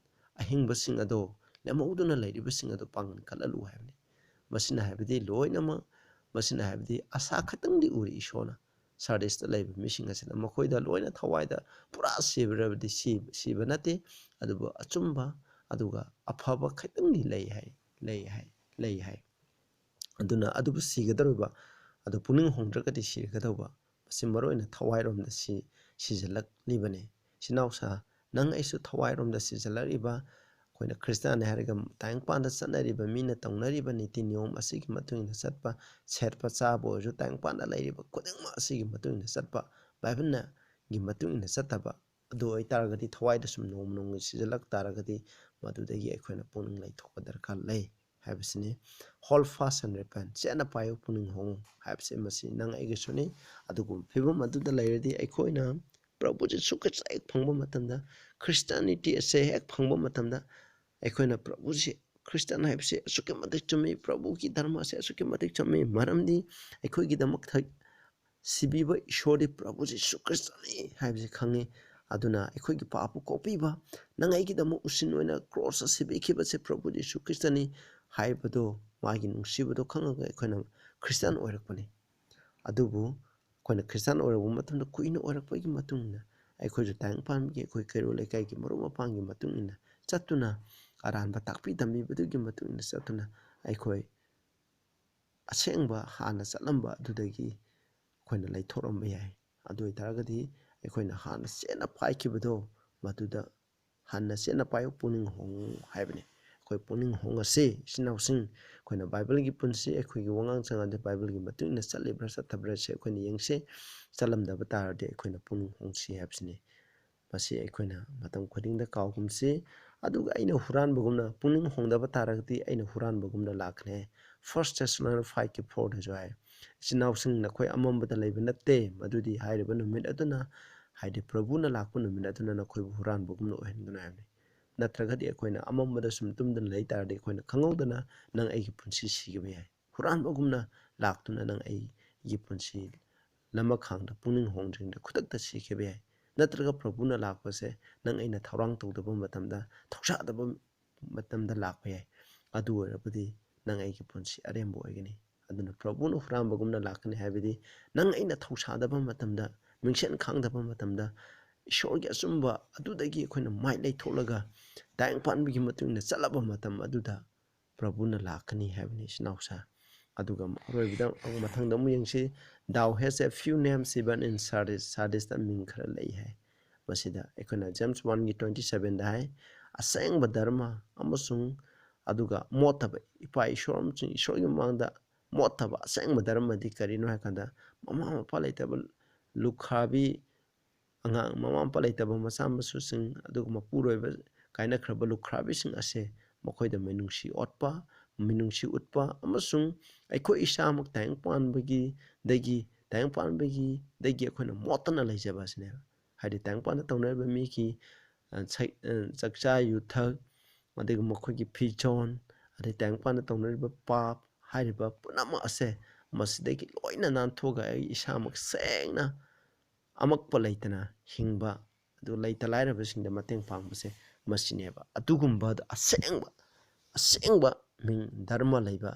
ꯑꯍꯤꯡꯕꯁꯤꯡ ꯑꯗꯣ, ꯂꯦꯝꯍꯧꯗꯨꯅ ꯂꯩꯔꯤꯕꯁꯤꯡ ꯑꯗꯣ ꯄꯥꯡꯒꯟ ꯀꯜꯍꯜꯂꯨ ꯍꯥꯏꯕꯅꯤ꯫ ꯃꯁꯤꯅ ꯍꯥꯏꯕꯗꯤ ꯂꯣꯏꯅꯃꯛ, ꯃꯁꯤꯅ ꯍꯥꯏꯕꯗꯤ ꯑꯁꯥ ꯈꯛꯇꯪꯗꯤ ꯎꯔꯤ ꯏꯁꯣꯔꯅ꯫ ꯁꯥꯔꯗꯤꯁꯇ ꯂꯩꯕ ꯃꯤꯁꯤꯡ ꯑꯁꯤꯅ ꯃꯈꯣꯏꯗ ꯂꯣꯏꯅ ꯊꯋꯥꯏꯗ ꯄꯨꯔꯥ ꯁꯤꯕ꯭ꯔꯕꯗꯤ ꯁꯤ-, ꯁꯤꯕ ꯅꯠꯇꯦ, ꯑꯗꯨꯕꯨ ꯑꯆꯨꯝꯕ ꯑꯗꯨꯒ ꯑꯐꯕ ꯈꯛꯇꯪꯗꯤ ꯂꯩ ꯍꯥꯏ, ꯂꯩ ꯍꯥꯏ, ꯂꯩ ꯍꯥꯏ꯫ ꯑꯗꯨꯅ ꯑꯗꯨꯕꯨ ꯁꯤꯒꯗꯧꯔꯤꯕ, ꯑꯗꯨ ꯄꯨꯛꯅꯤꯡ ꯍꯣꯡꯗ꯭ꯔꯒꯗꯤ ꯁꯤꯔꯒꯗꯧꯕ, ꯃꯁꯤ ꯃꯔꯨ ꯑꯣꯏꯅ ꯊꯋꯥꯏꯔꯣꯝꯗ ꯁꯤ-, ꯁꯤꯖꯤꯜꯂꯛꯂꯤꯕꯅꯤ꯫ ꯏꯆꯤꯟ ꯏꯅꯥꯎꯁꯥ, ꯅꯪ ꯑꯩꯁꯨ ꯊꯋꯥꯏꯔꯣꯝꯗ ꯁꯤꯖꯤꯜꯂꯛꯂꯤꯕ, ꯑꯩꯈꯣꯏꯅ ꯈ꯭ꯔꯤꯁꯇꯥꯟꯅꯤ ꯍꯥꯏꯔꯒ ꯇꯥꯏꯕꯪꯄꯥꯟꯗ ꯆꯠꯅꯔꯤꯕ, ꯃꯤꯅ ꯇꯧꯅꯔꯤꯕ ꯅꯤꯇꯤ ꯅꯤꯌꯣꯝ ꯑꯁꯤꯒꯤ ꯃꯇꯨꯡ ꯏꯟꯅ ꯆꯠꯄ, ꯁꯦꯠꯄ ꯆꯥꯕ ꯑꯣꯏꯔꯁꯨ ꯇꯥꯏꯕꯪꯄꯥꯟꯗ ꯂꯩꯔꯤꯕ ꯈꯨꯗꯤꯡꯃꯛ ꯑꯁꯤꯒꯤ ꯃꯇꯨꯡ ꯏꯟꯅ ꯆꯠꯄ, ꯕꯥꯏꯕꯜꯅꯒꯤ ꯃꯇꯨꯡ ꯏꯟꯅ ꯆꯠꯇꯕ, ꯑꯗꯨ ꯑꯣꯏꯇꯥꯔꯒꯗꯤ ꯊꯋꯥꯏꯗ ꯁꯨꯝ ꯅꯣꯡꯃ ꯅꯣꯡꯃꯒꯤ ꯁꯤꯖꯤꯜꯂꯛ ꯇꯥꯔꯒꯗꯤ ꯃꯗꯨꯗꯒꯤ ꯑꯩꯈꯣꯏꯅ ꯄꯨꯛꯅꯤꯡ ꯂꯩꯊꯣꯛꯄ ꯗꯔꯀꯥꯔ ꯂꯩ ꯍꯥꯏꯕꯁꯤꯅꯤ꯫ Hold fast and repent, ꯆꯦꯠꯅ ꯄꯥꯏꯌꯨ, ꯄꯨꯛꯅꯤꯡ ꯍꯣꯡꯉꯨ ꯍꯥꯏꯕꯁꯤ ꯃꯁꯤ ꯅꯪ ꯑꯩꯒꯤꯁꯨꯅꯤ꯫ ꯑꯗꯨꯒꯨꯝꯕ ꯐꯤꯕꯝ ꯑꯗꯨꯗ ꯂꯩꯔꯗꯤ ꯑꯩꯈꯣꯏꯅ ꯄ꯭ꯔꯚꯨ ꯖꯤꯁꯨ ꯈ꯭ꯔꯤꯁꯇ ꯍꯦꯛ ꯐꯪꯕ ꯃꯇꯝꯗ, ꯈ꯭ꯔꯤꯁꯇꯥꯅꯤꯇꯤ ꯑꯁꯦ ꯍꯦꯛ ꯐꯪꯕ ꯃꯇꯝꯗ, ꯑꯩꯈꯣꯏꯅ ꯄ꯭ꯔꯚꯨꯁꯤ, ꯈ꯭ꯔꯤꯁꯇꯥꯟ ꯍꯥꯏꯕꯁꯤ ꯑꯁꯨꯛꯀꯤ ꯃꯇꯤꯛ ꯆꯨꯝꯃꯤ, ꯄ꯭ꯔꯚꯨꯒꯤ ꯙꯔꯃ ꯑꯁꯦ ꯑꯁꯨꯛꯀꯤ ꯃꯇꯤꯛ ꯆꯨꯝꯃꯤ, ꯃꯔꯝꯗꯤ ꯑꯩꯈꯣꯏꯒꯤꯗꯃꯛꯇ ꯁꯤꯕꯤꯕ ꯏꯁꯣꯔꯗꯤ ꯄ꯭ꯔꯚꯨ ꯖꯤꯁꯨ ꯈ꯭ꯔꯤꯁꯇꯅꯤ ꯍꯥꯏꯕꯁꯤ ꯈꯪꯉꯤ꯫ ꯑꯗꯨꯅ ꯑꯩꯈꯣꯏꯒꯤ ꯄꯥꯞꯄꯨ ꯀꯣꯛꯄꯤꯕ, ꯅꯪ ꯑꯩꯒꯤꯗꯃꯛ ꯎꯁꯤꯟ ꯑꯣꯏꯅ ꯀ꯭ꯔꯣꯁꯇ ꯁꯤꯕꯤꯈꯤꯕꯁꯦ ꯄ꯭ꯔꯚꯨ ꯖꯤꯁꯨ ꯈ꯭ꯔꯤꯁꯇꯅꯤ ꯍꯥꯏꯕꯗꯣ, ꯃꯥꯒꯤ ꯅꯨꯡꯁꯤꯕꯗꯣ ꯈꯪꯉꯒ ꯑꯩꯈꯣꯏꯅ ꯈ꯭ꯔꯤꯁꯇꯥꯟ ꯑꯣꯏꯔꯛꯄꯅꯤ꯫ ꯑꯗꯨꯕꯨ ꯑꯩꯈꯣꯏꯅ ꯈ꯭ꯔꯤꯁꯇꯥꯟ ꯑꯣꯏꯔꯛꯄ ꯃꯇꯝꯗ ꯀꯨꯏꯅ ꯑꯣꯏꯔꯛꯄꯒꯤ ꯃꯇꯨꯡ ꯏꯟꯅ ꯑꯩꯈꯣꯏꯁꯨ ꯇꯥꯏꯕꯪꯄꯥꯟꯒꯤ ꯑꯩꯈꯣꯏ ꯀꯩꯔꯣꯜ ꯂꯩꯀꯥꯏꯒꯤ ꯃꯔꯨꯞ ꯃꯄꯥꯡꯒꯤ ꯃꯇꯨꯡ ꯏꯟꯅ ꯆꯠꯇꯨꯅ, ꯑꯔꯥꯟꯕ ꯇꯥꯛꯄꯤ ꯇꯝꯕꯤꯕꯗꯨꯒꯤ ꯃꯇꯨꯡ ꯏꯟꯅ ꯆꯠꯇꯨꯅ ꯑꯩꯈꯣꯏ ꯑꯁꯦꯡꯕ ꯍꯥꯟꯅ ꯆꯠꯂꯝꯕ ꯑꯗꯨꯗꯒꯤ ꯑꯩꯈꯣꯏꯅ ꯂꯩꯊꯣꯛꯂꯝꯕ ꯌꯥꯏ꯫ ꯑꯗꯨ ꯑꯣꯏꯇꯥꯔꯒꯗꯤ ꯑꯩꯈꯣꯏꯅ ꯍꯥꯟꯅ ꯆꯦꯠꯅ ꯄꯥꯏꯈꯤꯕꯗꯣ ꯃꯗꯨꯗ ꯍꯟꯅ ꯆꯦꯠꯅ ꯄꯥꯏꯌꯨ, ꯄꯨꯛꯅꯤꯡ ꯍꯣꯡꯉꯨ ꯍꯥꯏꯕꯅꯤ꯫ ꯑꯩꯈꯣꯏ ꯄꯨꯛꯅꯤꯡ ꯍꯣꯡꯉꯁꯤ, ꯏꯆꯤꯟ ꯏꯅꯥꯎꯁꯤꯡ꯫ ꯑꯩꯈꯣꯏꯅ ꯕꯥꯏꯕꯜꯒꯤ ꯄꯨꯟꯁꯤ, ꯑꯩꯈꯣꯏꯒꯤ ꯋꯥꯉꯥꯡ ꯁꯉꯥꯡꯗ ꯕꯥꯏꯕꯜꯒꯤ ꯃꯇꯨꯡ ꯏꯟꯅ ꯆꯠꯂꯤꯕ꯭ꯔꯥ ꯆꯠꯇꯕ꯭ꯔꯥ ꯁꯤ ꯑꯩꯈꯣꯏꯅ ꯌꯦꯡꯁꯤ꯫ ꯆꯠꯂꯝꯗꯕ ꯇꯥꯔꯗꯤ ꯑꯩꯈꯣꯏꯅ ꯄꯨꯛꯅꯤꯡ ꯍꯣꯡꯁꯤ ꯍꯥꯏꯕꯁꯤꯅꯤ꯫ ꯃꯁꯤ ꯑꯩꯈꯣꯏꯅ ꯃꯇꯝ ꯈꯨꯗꯤꯡꯗ ꯀꯥꯎꯒꯨꯝꯁꯤ꯫ ꯑꯗꯨꯒ ꯑꯩꯅ ꯍꯨꯔꯥꯟꯕꯒꯨꯝꯅ, ꯄꯨꯛꯅꯤꯡ ꯍꯣꯡꯗꯕ ꯇꯥꯔꯒꯗꯤ ꯑꯩꯅ ꯍꯨꯔꯥꯟꯕꯒꯨꯝꯅ ꯂꯥꯛꯀꯅꯤ꯫ First Thessalonians five ꯀꯤ four ꯗꯁꯨ ꯍꯥꯏ, "ꯏꯆꯤꯟ ꯏꯅꯥꯎꯁꯤꯡ, ꯅꯈꯣꯏ ꯑꯃꯝꯕꯗ ꯂꯩꯕ ꯅꯠꯇꯦ, ꯃꯗꯨꯗꯤ ꯍꯥꯏꯔꯤꯕ ꯅꯨꯃꯤꯠ ꯑꯗꯨꯅ, ꯍꯥꯏꯗꯤ ꯄ꯭ꯔꯚꯨꯅ ꯂꯥꯛꯄ ꯅꯨꯃꯤꯠ ꯑꯗꯨꯅ ꯅꯈꯣꯏꯕꯨ ꯍꯨꯔꯥꯟꯕꯒꯨꯝꯅ ꯑꯣꯏꯍꯟꯒꯅꯨ" ꯍꯥꯏꯕꯅꯤ꯫ ꯅꯠꯇ꯭ꯔꯒꯗꯤ ꯑꯩꯈꯣꯏꯅ ꯑꯃꯝꯕꯗ ꯁꯨꯝ ꯇꯨꯝꯗꯨꯅ ꯂꯩ ꯇꯥꯔꯗꯤ ꯑꯩꯈꯣꯏꯅ ꯈꯪꯍꯧꯗꯅ ꯅꯪ ꯑꯩꯒꯤ ꯄꯨꯟꯁꯤ ꯁꯤꯈꯤꯕ ꯌꯥꯏ꯫ ꯍꯨꯔꯥꯟꯕꯒꯨꯝꯅ ꯂꯥꯛꯇꯨꯅ ꯅꯪ ꯑꯩꯒꯤ ꯄꯨꯟꯁꯤ ꯂꯃꯈꯥꯡꯗ ꯄꯨꯛꯅꯤꯡ ꯍꯣꯡꯗ꯭ꯔꯤꯉꯩꯗ ꯈꯨꯗꯛꯇ ꯁꯤꯈꯤꯕ ꯌꯥꯏ꯫ ꯅꯠꯇ꯭ꯔꯒ ꯄ꯭ꯔꯚꯨꯅ ꯂꯥꯛꯄꯁꯦ ꯅꯪ ꯑꯩꯅ ꯊꯧꯔꯥꯡ ꯇꯧꯗꯕ ꯃꯇꯝꯗ, ꯊꯧꯁꯥꯗꯕ ꯃꯇꯝꯗ ꯂꯥꯛꯄ ꯌꯥꯏ꯫ ꯑꯗꯨ ꯑꯣꯏꯔꯕꯗꯤ ꯅꯪ ꯑꯩꯒꯤ ꯄꯨꯟꯁꯤ ꯑꯔꯦꯝꯕ ꯑꯣꯏꯒꯅꯤ꯫ ꯑꯗꯨꯅ ꯄ꯭ꯔꯚꯨꯅ ꯍꯨꯔꯥꯟꯕꯒꯨꯝꯅ ꯂꯥꯛꯀꯅꯤ ꯍꯥꯏꯕꯗꯤ ꯅꯪ ꯑꯩꯅ ꯊꯧꯁꯥꯗꯕ ꯃꯇꯝꯗ, ꯃꯤꯡꯁꯦꯟ ꯈꯥꯡꯗꯕ ꯃꯇꯝꯗ, ꯏꯁꯣꯔꯒꯤ ꯑꯆꯨꯝꯕ ꯑꯗꯨꯗꯒꯤ ꯑꯩꯈꯣꯏꯅ ꯃꯥꯏ ꯂꯩꯊꯣꯛꯂꯒ ꯇꯥꯏꯕꯪ ꯄꯥꯟꯕꯒꯤ ꯃꯇꯨꯡ ꯏꯟꯅ ꯆꯠꯂꯕ ꯃꯇꯝ ꯑꯗꯨꯗ ꯄ꯭ꯔꯚꯨꯅ ꯂꯥꯛꯀꯅꯤ ꯍꯥꯏꯕꯅꯤ, ꯏꯆꯤꯟ ꯏꯅꯥꯎꯁꯦ꯫ ꯑꯗꯨꯒ ꯑꯔꯣꯏꯕꯗ ꯑꯃꯨꯛ ꯃꯊꯪꯗ ꯑꯃꯨꯛ ꯌꯦꯡꯁꯤ꯫ "Thou hast a few names even in Sardis." ꯁꯥꯔꯗꯤꯁꯇ ꯃꯤꯡ ꯈꯔ ꯂꯩ ꯍꯥꯏ꯫ ꯃꯁꯤꯗ ꯑꯩꯈꯣꯏꯅ James one ꯒꯤ twenty seven ꯗ ꯍꯥꯏ, ꯑꯁꯦꯡꯕ ꯙꯔꯃ ꯑꯃꯁꯨꯡ ꯑꯗꯨꯒ ꯃꯣꯠꯇꯕ, ꯏꯄꯥ ꯏꯁꯣꯔ ꯑꯃꯁꯨꯡ ꯏꯁꯣꯔꯒꯤ ꯃꯃꯥꯡꯗ ꯃꯣꯠꯇꯕ ꯑꯁꯦꯡꯕ ꯙꯔꯃꯗꯤ ꯀꯔꯤꯅꯣ ꯍꯥꯏ ꯀꯥꯟꯗ, ꯃꯃꯥ ꯃꯄꯥ ꯂꯩꯇꯕ ꯂꯨꯈ꯭ꯔꯥꯕꯤ ꯑꯉꯥꯡ, ꯃꯃꯥ ꯃꯄꯥ ꯂꯩꯇꯕ ꯃꯆꯥ ꯃꯁꯨꯁꯤꯡ, ꯑꯗꯨꯒ ꯃꯄꯨꯔꯣꯏꯕ ꯀꯥꯏꯅꯈ꯭ꯔꯕ ꯂꯨꯈ꯭ꯔꯥꯕꯤꯁꯤꯡ ꯑꯁꯦ ꯃꯈꯣꯏꯗ ꯃꯤꯅꯨꯡꯁꯤ ꯑꯣꯠꯄ, ꯃꯤꯅꯨꯡꯁꯤ ꯎꯠꯄ ꯑꯃꯁꯨꯡ ꯑꯩꯈꯣꯏ ꯏꯁꯥꯃꯛ ꯇꯥꯏꯕꯪ ꯄꯥꯟꯕꯒꯤꯗꯒꯤ, ꯇꯥꯏꯕꯪ ꯄꯥꯟꯕꯒꯤꯗꯒꯤ ꯑꯩꯈꯣꯏꯅ ꯃꯣꯠꯇꯅ ꯂꯩꯖꯕ ꯑꯁꯤꯅꯦꯕ꯫ ꯍꯥꯏꯗꯤ ꯇꯥꯏꯕꯪ ꯄꯥꯟꯗ ꯇꯧꯅꯔꯤꯕ ꯃꯤꯒꯤ, ꯑ, ꯁꯩ-, ꯑ, ꯆꯥꯛꯆꯥ ꯌꯨꯊꯛ, ꯑꯗꯒꯤ ꯃꯈꯣꯏꯒꯤ ꯐꯤꯖꯣꯜ, ꯑꯗꯩ ꯇꯥꯏꯕꯪ ꯄꯥꯟꯗ ꯇꯧꯅꯔꯤꯕ ꯄꯥꯞ ꯍꯥꯏꯔꯤꯕ ꯄꯨꯝꯅꯃꯛ ꯑꯁꯦ ꯃꯁꯤꯗꯒꯤ ꯂꯣꯏꯅ ꯅꯥꯟꯊꯣꯛꯑꯒ ꯑꯩ ꯏꯁꯥꯃꯛ ꯁꯦꯡꯅ ꯑꯃꯛꯄ ꯂꯩꯇꯅ ꯍꯤꯡꯕ, ꯑꯗꯨ ꯂꯩꯇ ꯂꯥꯏꯔꯕꯁꯤꯡꯗ ꯃꯇꯦꯡ ꯄꯥꯡꯕꯁꯦ ꯃꯁꯤꯅꯦꯕ꯫ ꯑꯗꯨꯒꯨꯝꯕ ꯑꯁꯦꯡꯕ, ꯑꯁꯦꯡꯕ ꯃꯤꯡ ꯙꯔꯃ ꯂꯩꯕ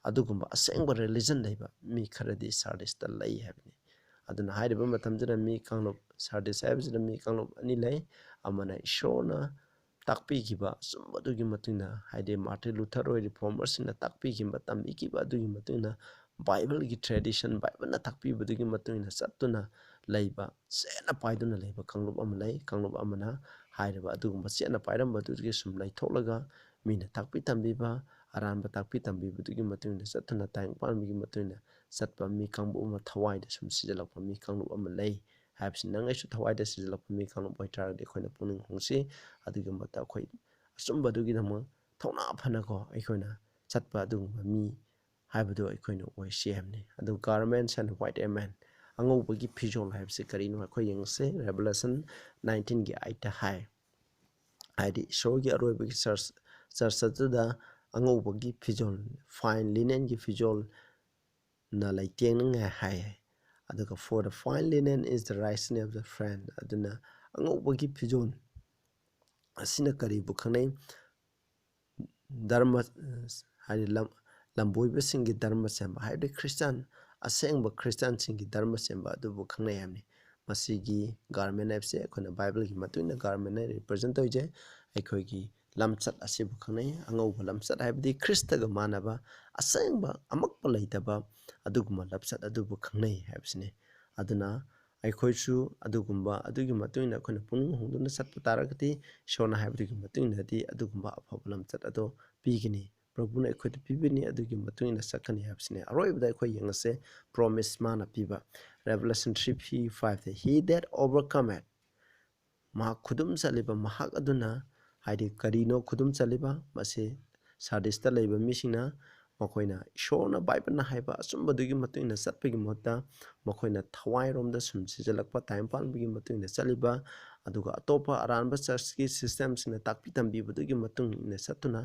ꯑꯗꯨꯒꯨꯝꯕ ꯑꯁꯦꯡꯕ religion ꯂꯩꯕ ꯃꯤ ꯈꯔꯗꯤ ꯁꯥꯔꯗꯤꯁꯇ ꯂꯩ ꯍꯥꯏꯕꯅꯤ꯫ ꯑꯗꯨꯅ ꯍꯥꯏꯔꯤꯕ ꯃꯇꯝꯁꯤꯗ ꯃꯤ ꯀꯥꯡꯂꯨꯞ, ꯁꯥꯔꯗꯤꯁ ꯍꯥꯏꯕꯁꯤꯗ ꯃꯤ ꯀꯥꯡꯂꯨꯞ ꯑꯅꯤ ꯂꯩ꯫ ꯑꯃꯅ ꯏꯁꯣꯔꯅ ꯇꯥꯛꯄꯤꯈꯤꯕ ꯑꯆꯨꯝꯕꯗꯨꯒꯤ ꯃꯇꯨꯡ ꯏꯟꯅ, ꯍꯥꯏꯗꯤ ꯃꯥꯔꯇꯤꯟ ꯂꯨꯊꯔ ꯍꯣꯏ ꯔꯤꯐꯣꯔꯃꯔꯁꯤꯡꯅ ꯇꯥꯛꯄꯤꯈꯤꯕ, ꯇꯝꯕꯤꯈꯤꯕ ꯑꯗꯨꯒꯤ ꯃꯇꯨꯡ ꯏꯟꯅ, ꯕꯥꯏꯕꯜꯒꯤ tradition, ꯕꯥꯏꯕꯜꯅ ꯇꯥꯛꯄꯤꯕꯗꯨꯒꯤ ꯃꯇꯨꯡ ꯏꯟꯅ ꯆꯠꯇꯨꯅ ꯂꯩꯕ, ꯆꯦꯠꯅ ꯄꯥꯏꯗꯨꯅ ꯂꯩꯕ ꯀꯥꯡꯂꯨꯞ ꯑꯃ ꯂꯩ꯫ ꯀꯥꯡꯂꯨꯞ ꯑꯃꯅ ꯍꯥꯏꯔꯤꯕ ꯑꯗꯨꯒꯨꯝꯕ ꯆꯦꯠꯅ ꯄꯥꯏꯔꯝꯕꯗꯨꯗꯒꯤ ꯁꯨꯝ ꯂꯩꯊꯣꯛꯂꯒ ꯃꯤꯅ ꯇꯥꯛꯄꯤ ꯇꯝꯕꯤꯕ, ꯑꯔꯥꯟꯕ ꯇꯥꯛꯄꯤ ꯇꯝꯕꯤꯕꯗꯨꯒꯤ ꯃꯇꯨꯡ ꯏꯟꯅ ꯆꯠꯇꯨꯅ ꯇꯥꯏꯕꯪ ꯄꯥꯟꯕꯒꯤ ꯃꯇꯨꯡ ꯏꯟꯅ ꯆꯠꯄ ꯃꯤ ꯀꯥꯡꯕꯨ ꯑꯃ, ꯊꯋꯥꯏꯗ ꯁꯨꯝ ꯁꯤꯖꯤꯜꯂꯛꯄ ꯃꯤ ꯀꯥꯡꯂꯨꯞ ꯑꯃ ꯂꯩ ꯍꯥꯏꯕꯁꯤ ꯅꯪ ꯑꯩꯁꯨ ꯊꯋꯥꯏꯗ ꯁꯤꯖꯤꯜꯂꯛꯄ ꯃꯤ ꯀꯥꯡꯂꯨꯞ ꯑꯣꯏꯇꯥꯔꯒꯗꯤ ꯑꯩꯈꯣꯏꯅ ꯄꯨꯛꯅꯤꯡ ꯍꯣꯡꯁꯤ꯫ ꯑꯗꯨꯒꯤ ꯃꯍꯨꯠꯇ ꯑꯩꯈꯣꯏ ꯑꯆꯨꯝꯕꯗꯨꯒꯤꯗꯃꯛ ꯊꯧꯅꯥ ꯐꯅꯀꯣ ꯑꯩꯈꯣꯏꯅ ꯆꯠꯄ ꯑꯗꯨꯒꯨꯝꯕ ꯃꯤ ꯍꯥꯏꯕꯗꯨ ꯑꯩꯈꯣꯏꯅ ꯑꯣꯏꯁꯤ ꯍꯥꯏꯕꯅꯤ꯫ ꯑꯗꯨ garments and white raiment, ꯑꯉꯧꯕꯒꯤ ꯐꯤꯖꯣꯜ ꯍꯥꯏꯕꯁꯤ ꯀꯔꯤꯅꯣ ꯑꯩꯈꯣꯏ ꯌꯦꯡꯁꯤ꯫ Revelation nineteenꯒꯤ eightꯇ ꯍꯥꯏ, ꯍꯥꯏꯗꯤ ꯏꯁꯣꯔꯒꯤ ꯑꯔꯣꯏꯕꯒꯤ church, church ꯑꯗꯨꯗ ꯑꯉꯧꯕꯒꯤ ꯐꯤꯖꯣꯜ, fine linenꯒꯤ ꯐꯤꯖꯣꯜꯅ ꯂꯩꯇꯦꯡꯅꯉꯥꯏ ꯍꯥꯏ꯫ ꯑꯗꯨꯒ "For the fine linen is the righteousness of the friend", ꯑꯗꯨꯅ ꯑꯉꯧꯕꯒꯤ ꯐꯤꯖꯣꯜ ꯑꯁꯤꯅ ꯀꯔꯤꯕꯨ ꯈꯪꯅꯩ? ꯙꯔꯃ, ꯍꯥꯏꯗꯤ ꯂꯝ-, ꯂꯝꯕꯣꯏꯕꯁꯤꯡꯒꯤ ꯙꯔꯃ ꯁꯦꯝꯕ, ꯍꯥꯏꯕꯗꯤ ꯈ꯭ꯔꯤꯁꯇꯥꯟ, ꯑꯁꯦꯡꯕ ꯈ꯭ꯔꯤꯁꯇꯥꯟꯁꯤꯡꯒꯤ ꯙꯔꯃ ꯁꯦꯝꯕ ꯑꯗꯨꯕꯨ ꯈꯪꯅꯩ ꯍꯥꯏꯕꯅꯤ꯫ ꯃꯁꯤꯒꯤ garment ꯍꯥꯏꯕꯁꯦ ꯑꯩꯈꯣꯏꯅ ꯕꯥꯏꯕꯜꯒꯤ ꯃꯇꯨꯡ ꯏꯟꯅ garmentꯅ represent ꯇꯧꯖꯩ꯫ ꯑꯩꯈꯣꯏꯒꯤ ꯂꯝꯆꯠ ꯑꯁꯤꯕꯨ ꯈꯪꯅꯩ꯫ ꯑꯉꯧꯕ ꯂꯝꯆꯠ ꯍꯥꯏꯕꯗꯤ ꯈ꯭ꯔꯤꯁꯇꯒ ꯃꯥꯟꯅꯕ ꯑꯁꯦꯡꯕ ꯑꯃꯛꯄ ꯂꯩꯇꯕ ꯑꯗꯨꯒꯨꯝꯕ ꯂꯝꯆꯠ ꯑꯗꯨꯕꯨ ꯈꯪꯅꯩ ꯍꯥꯏꯕꯁꯤꯅꯤ꯫ ꯑꯗꯨꯅ ꯑꯩꯈꯣꯏꯁꯨ ꯑꯗꯨꯒꯨꯝꯕ, ꯑꯗꯨꯒꯤ ꯃꯇꯨꯡ ꯏꯟꯅ ꯑꯩꯈꯣꯏꯅ ꯄꯨꯛꯅꯤꯡ ꯍꯣꯡꯗꯨꯅ ꯆꯠꯄ ꯇꯥꯔꯒꯗꯤ, ꯏꯁꯣꯔꯅ ꯍꯥꯏꯕꯗꯨꯒꯤ ꯃꯇꯨꯡ ꯏꯟꯅꯗꯤ ꯑꯗꯨꯒꯨꯝꯕ ꯑꯐꯕ ꯂꯝꯆꯠ ꯑꯗꯣ ꯄꯤꯒꯅꯤ꯫ ꯄ꯭ꯔꯚꯨꯅ ꯑꯩꯈꯣꯏꯗ ꯄꯤꯕꯅꯤ, ꯑꯗꯨꯒꯤ ꯃꯇꯨꯡ ꯏꯟꯅ ꯆꯠꯀꯅꯤ ꯍꯥꯏꯕꯁꯤꯅꯤ꯫ ꯑꯔꯣꯏꯕꯗ ꯑꯩꯈꯣꯏ ꯌꯦꯡꯉꯁꯦ, promise ꯃꯥꯅ ꯄꯤꯕ꯫ Revelation three five ꯇ, "He that overcometh", ꯃꯍꯥꯛ ꯈꯨꯗꯨꯝ ꯆꯜꯂꯤꯕ ꯃꯍꯥꯛ ꯑꯗꯨꯅ, ꯍꯥꯏꯗꯤ ꯀꯔꯤꯅꯣ ꯈꯨꯗꯨꯝ ꯆꯜꯂꯤꯕ? ꯃꯁꯤ ꯁꯥꯔꯗꯤꯁꯇ ꯂꯩꯕ ꯃꯤꯁꯤꯡꯅ, ꯃꯈꯣꯏꯅ ꯏꯁꯣꯔꯅ, ꯕꯥꯏꯕꯜꯅ ꯍꯥꯏꯕ ꯑꯆꯨꯝꯕꯗꯨꯒꯤ ꯃꯇꯨꯡ ꯏꯟꯅ ꯆꯠꯄꯒꯤ ꯃꯍꯨꯠꯇ, ꯃꯈꯣꯏꯅ ꯊꯋꯥꯏꯔꯣꯝꯗ ꯁꯨꯝ ꯁꯤꯖꯤꯜꯂꯛꯄ, ꯇꯥꯏꯕꯪꯄꯥꯟꯕꯒꯤ ꯃꯇꯨꯡ ꯏꯟꯅ ꯆꯠꯂꯤꯕ, ꯑꯗꯨꯒ ꯑꯇꯣꯞꯄ ꯑꯔꯥꯟꯕ ꯆꯔꯆꯀꯤ ꯁꯤꯁꯇꯦꯝꯁꯤꯡꯅ ꯇꯥꯛꯄꯤ ꯇꯝꯕꯤꯕꯗꯨꯒꯤ ꯃꯇꯨꯡ ꯏꯟꯅ ꯆꯠꯇꯨꯅ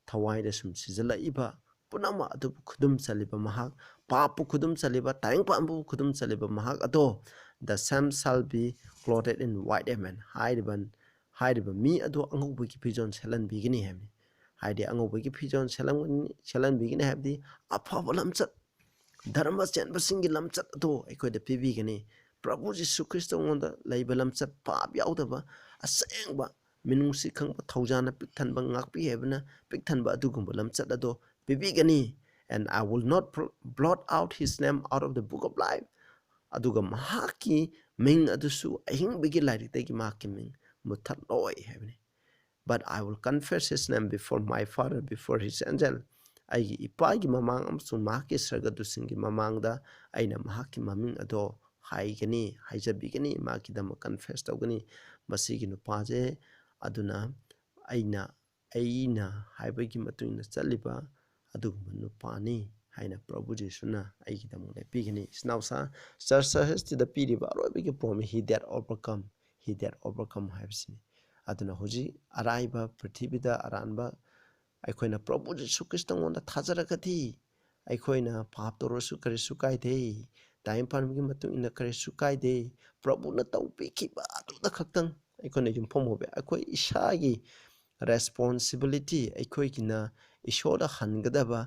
ꯊꯋꯥꯏꯗ ꯁꯨꯝ ꯁꯤꯖꯤꯜꯂꯛꯏꯕ ꯄꯨꯝꯅꯃꯛ ꯑꯗꯨꯕꯨ ꯈꯨꯗꯨꯝ ꯆꯜꯂꯤꯕ ꯃꯍꯥꯛ, ꯄꯥꯞꯄꯨ ꯈꯨꯗꯨꯝ ꯆꯜꯂꯤꯕ, ꯇꯥꯏꯕꯪꯄꯥꯟꯕꯕꯨ ꯈꯨꯗꯨꯝ ꯆꯜꯂꯤꯕ ꯃꯍꯥꯛ ꯑꯗꯣ, "The same shall be clothed in white raiment", ꯍꯥꯏꯔꯤꯕ, ꯍꯥꯏꯔꯤꯕ ꯃꯤ ꯑꯗꯨ ꯑꯉꯧꯕꯒꯤ ꯐꯤꯖꯣꯜ ꯁꯦꯠꯍꯟꯕꯤꯒꯅꯤ ꯍꯥꯏꯕꯅꯤ꯫ ꯍꯥꯏꯗꯤ ꯑꯉꯧꯕꯒꯤ ꯐꯤꯖꯣꯜ ꯁꯦꯠꯍꯟꯒꯅꯤ, ꯁꯦꯠꯍꯟꯕꯤꯒꯅꯤ ꯍꯥꯏꯕꯗꯤ ꯑꯐꯕ ꯂꯝꯆꯠ, ꯙꯔꯃ ꯆꯦꯟꯕꯁꯤꯡꯒꯤ ꯂꯝꯆꯠ ꯑꯗꯨ ꯑꯩꯈꯣꯏꯗ ꯄꯤꯕꯤꯒꯅꯤ꯫ ꯄ꯭ꯔꯚꯨ ꯖꯤꯁꯨ ꯈ꯭ꯔꯤꯁꯇꯉꯣꯟꯗ ꯂꯩꯕ ꯂꯝꯆꯠ, ꯄꯥꯞ ꯌꯥꯎꯗꯕ, ꯑꯁꯦꯡꯕ, ꯃꯤꯅꯨꯡꯁꯤ ꯈꯪꯕ, ꯊꯧꯖꯥꯅ ꯄꯤꯛ ꯊꯟꯕ, ꯉꯥꯛꯄꯤ ꯍꯥꯏꯕꯅ ꯄꯤꯛ ꯊꯟꯕ ꯑꯗꯨꯒꯨꯝꯕ ꯂꯝꯆꯠ ꯑꯗꯣ ꯄꯤꯕꯤꯒꯅꯤ꯫ "And I will not bl-, blot out his name out of the book of life", ꯑꯗꯨꯒ ꯃꯍꯥꯛꯀꯤ ꯃꯤꯡ ꯑꯗꯨꯁꯨ ꯑꯍꯤꯡꯕꯒꯤ ꯂꯥꯏꯔꯤꯛꯇꯒꯤ ꯃꯍꯥꯛꯀꯤ ꯃꯤꯡ ꯃꯨꯠꯊꯠꯂꯣꯏ ꯍꯥꯏꯕꯅꯤ꯫ "But I will confess his name before my Father, before his angel", ꯑꯩꯒꯤ ꯏꯄꯥꯒꯤ ꯃꯃꯥꯡ ꯑꯃꯁꯨꯡ ꯃꯍꯥꯛꯀꯤ ꯁꯔꯒꯗꯨꯁꯤꯡꯒꯤ ꯃꯃꯥꯡꯗ ꯑꯩꯅ ꯃꯍꯥꯛꯀꯤ ꯃꯃꯤꯡ ꯑꯗꯣ ꯍꯥꯏꯒꯅꯤ, ꯍꯥꯏꯖꯕꯤꯒꯅꯤ, ꯃꯍꯥꯛꯀꯤꯗꯃꯛ ꯀꯟꯐꯦꯁ ꯇꯧꯒꯅꯤ꯫ ꯃꯁꯤꯒꯤ ꯅꯨꯄꯥꯁꯦ ꯑꯗꯨꯅ ꯑꯩꯅ, ꯑꯩꯅ ꯍꯥꯏꯕꯒꯤ ꯃꯇꯨꯡ ꯏꯟꯅ ꯆꯠꯂꯤꯕ ꯑꯗꯨꯒꯨꯝꯕ ꯅꯨꯄꯥꯅꯤ ꯍꯥꯏꯅ ꯄ꯭ꯔꯚꯨ ꯖꯤꯁꯨꯅ ꯑꯩꯒꯤꯗꯃꯛ ꯂꯦꯞꯄꯤꯒꯅꯤ꯫ ꯏꯆꯤꯟ ꯏꯅꯥꯎꯁꯥ, ꯆꯔꯆ ꯁꯔꯚꯤꯁꯇꯨꯗ ꯄꯤꯔꯤꯕ ꯑꯔꯣꯏꯕꯒꯤ ꯄꯣꯝꯃꯤ, "He that overcome", "He that overcome" ꯍꯥꯏꯕꯁꯤꯅꯤ꯫ ꯑꯗꯨꯅ ꯍꯧꯖꯤꯛ ꯑꯔꯥꯏꯕ ꯄ꯭ꯔꯤꯊꯤꯕꯤꯗ ꯑꯔꯥꯟꯕ ꯑꯩꯈꯣꯏꯅ ꯄ꯭ꯔꯚꯨ ꯖꯤꯁꯨ ꯈ꯭ꯔꯤꯁꯇꯉꯣꯟꯗ ꯊꯥꯖꯔꯒꯗꯤ, ꯑꯩꯈꯣꯏꯅ ꯄꯥꯞ ꯇꯧꯔꯁꯨ ꯀꯔꯤꯁꯨ ꯀꯥꯏꯗꯦ, ꯇꯥꯏꯕꯪ ꯄꯥꯟꯕꯒꯤ ꯃꯇꯨꯡ ꯏꯟꯅ ꯀꯔꯤꯁꯨ ꯀꯥꯏꯗꯦ꯫ ꯄ꯭ꯔꯚꯨꯅ ꯇꯧꯕꯤꯈꯤꯕ ꯑꯗꯨꯗ ꯈꯛꯇꯪ ꯑꯩꯈꯣꯏꯅ ꯌꯨꯝꯐꯝ ꯑꯣꯏꯕ, ꯑꯩꯈꯣꯏ ꯏꯁꯥꯒꯤ ꯔꯦꯁꯄꯣꯟꯁꯤꯕꯤꯂꯤꯇꯤ, ꯑꯩꯈꯣꯏꯒꯤꯅ ꯏꯁꯣꯔꯗ ꯍꯟꯒꯗꯕ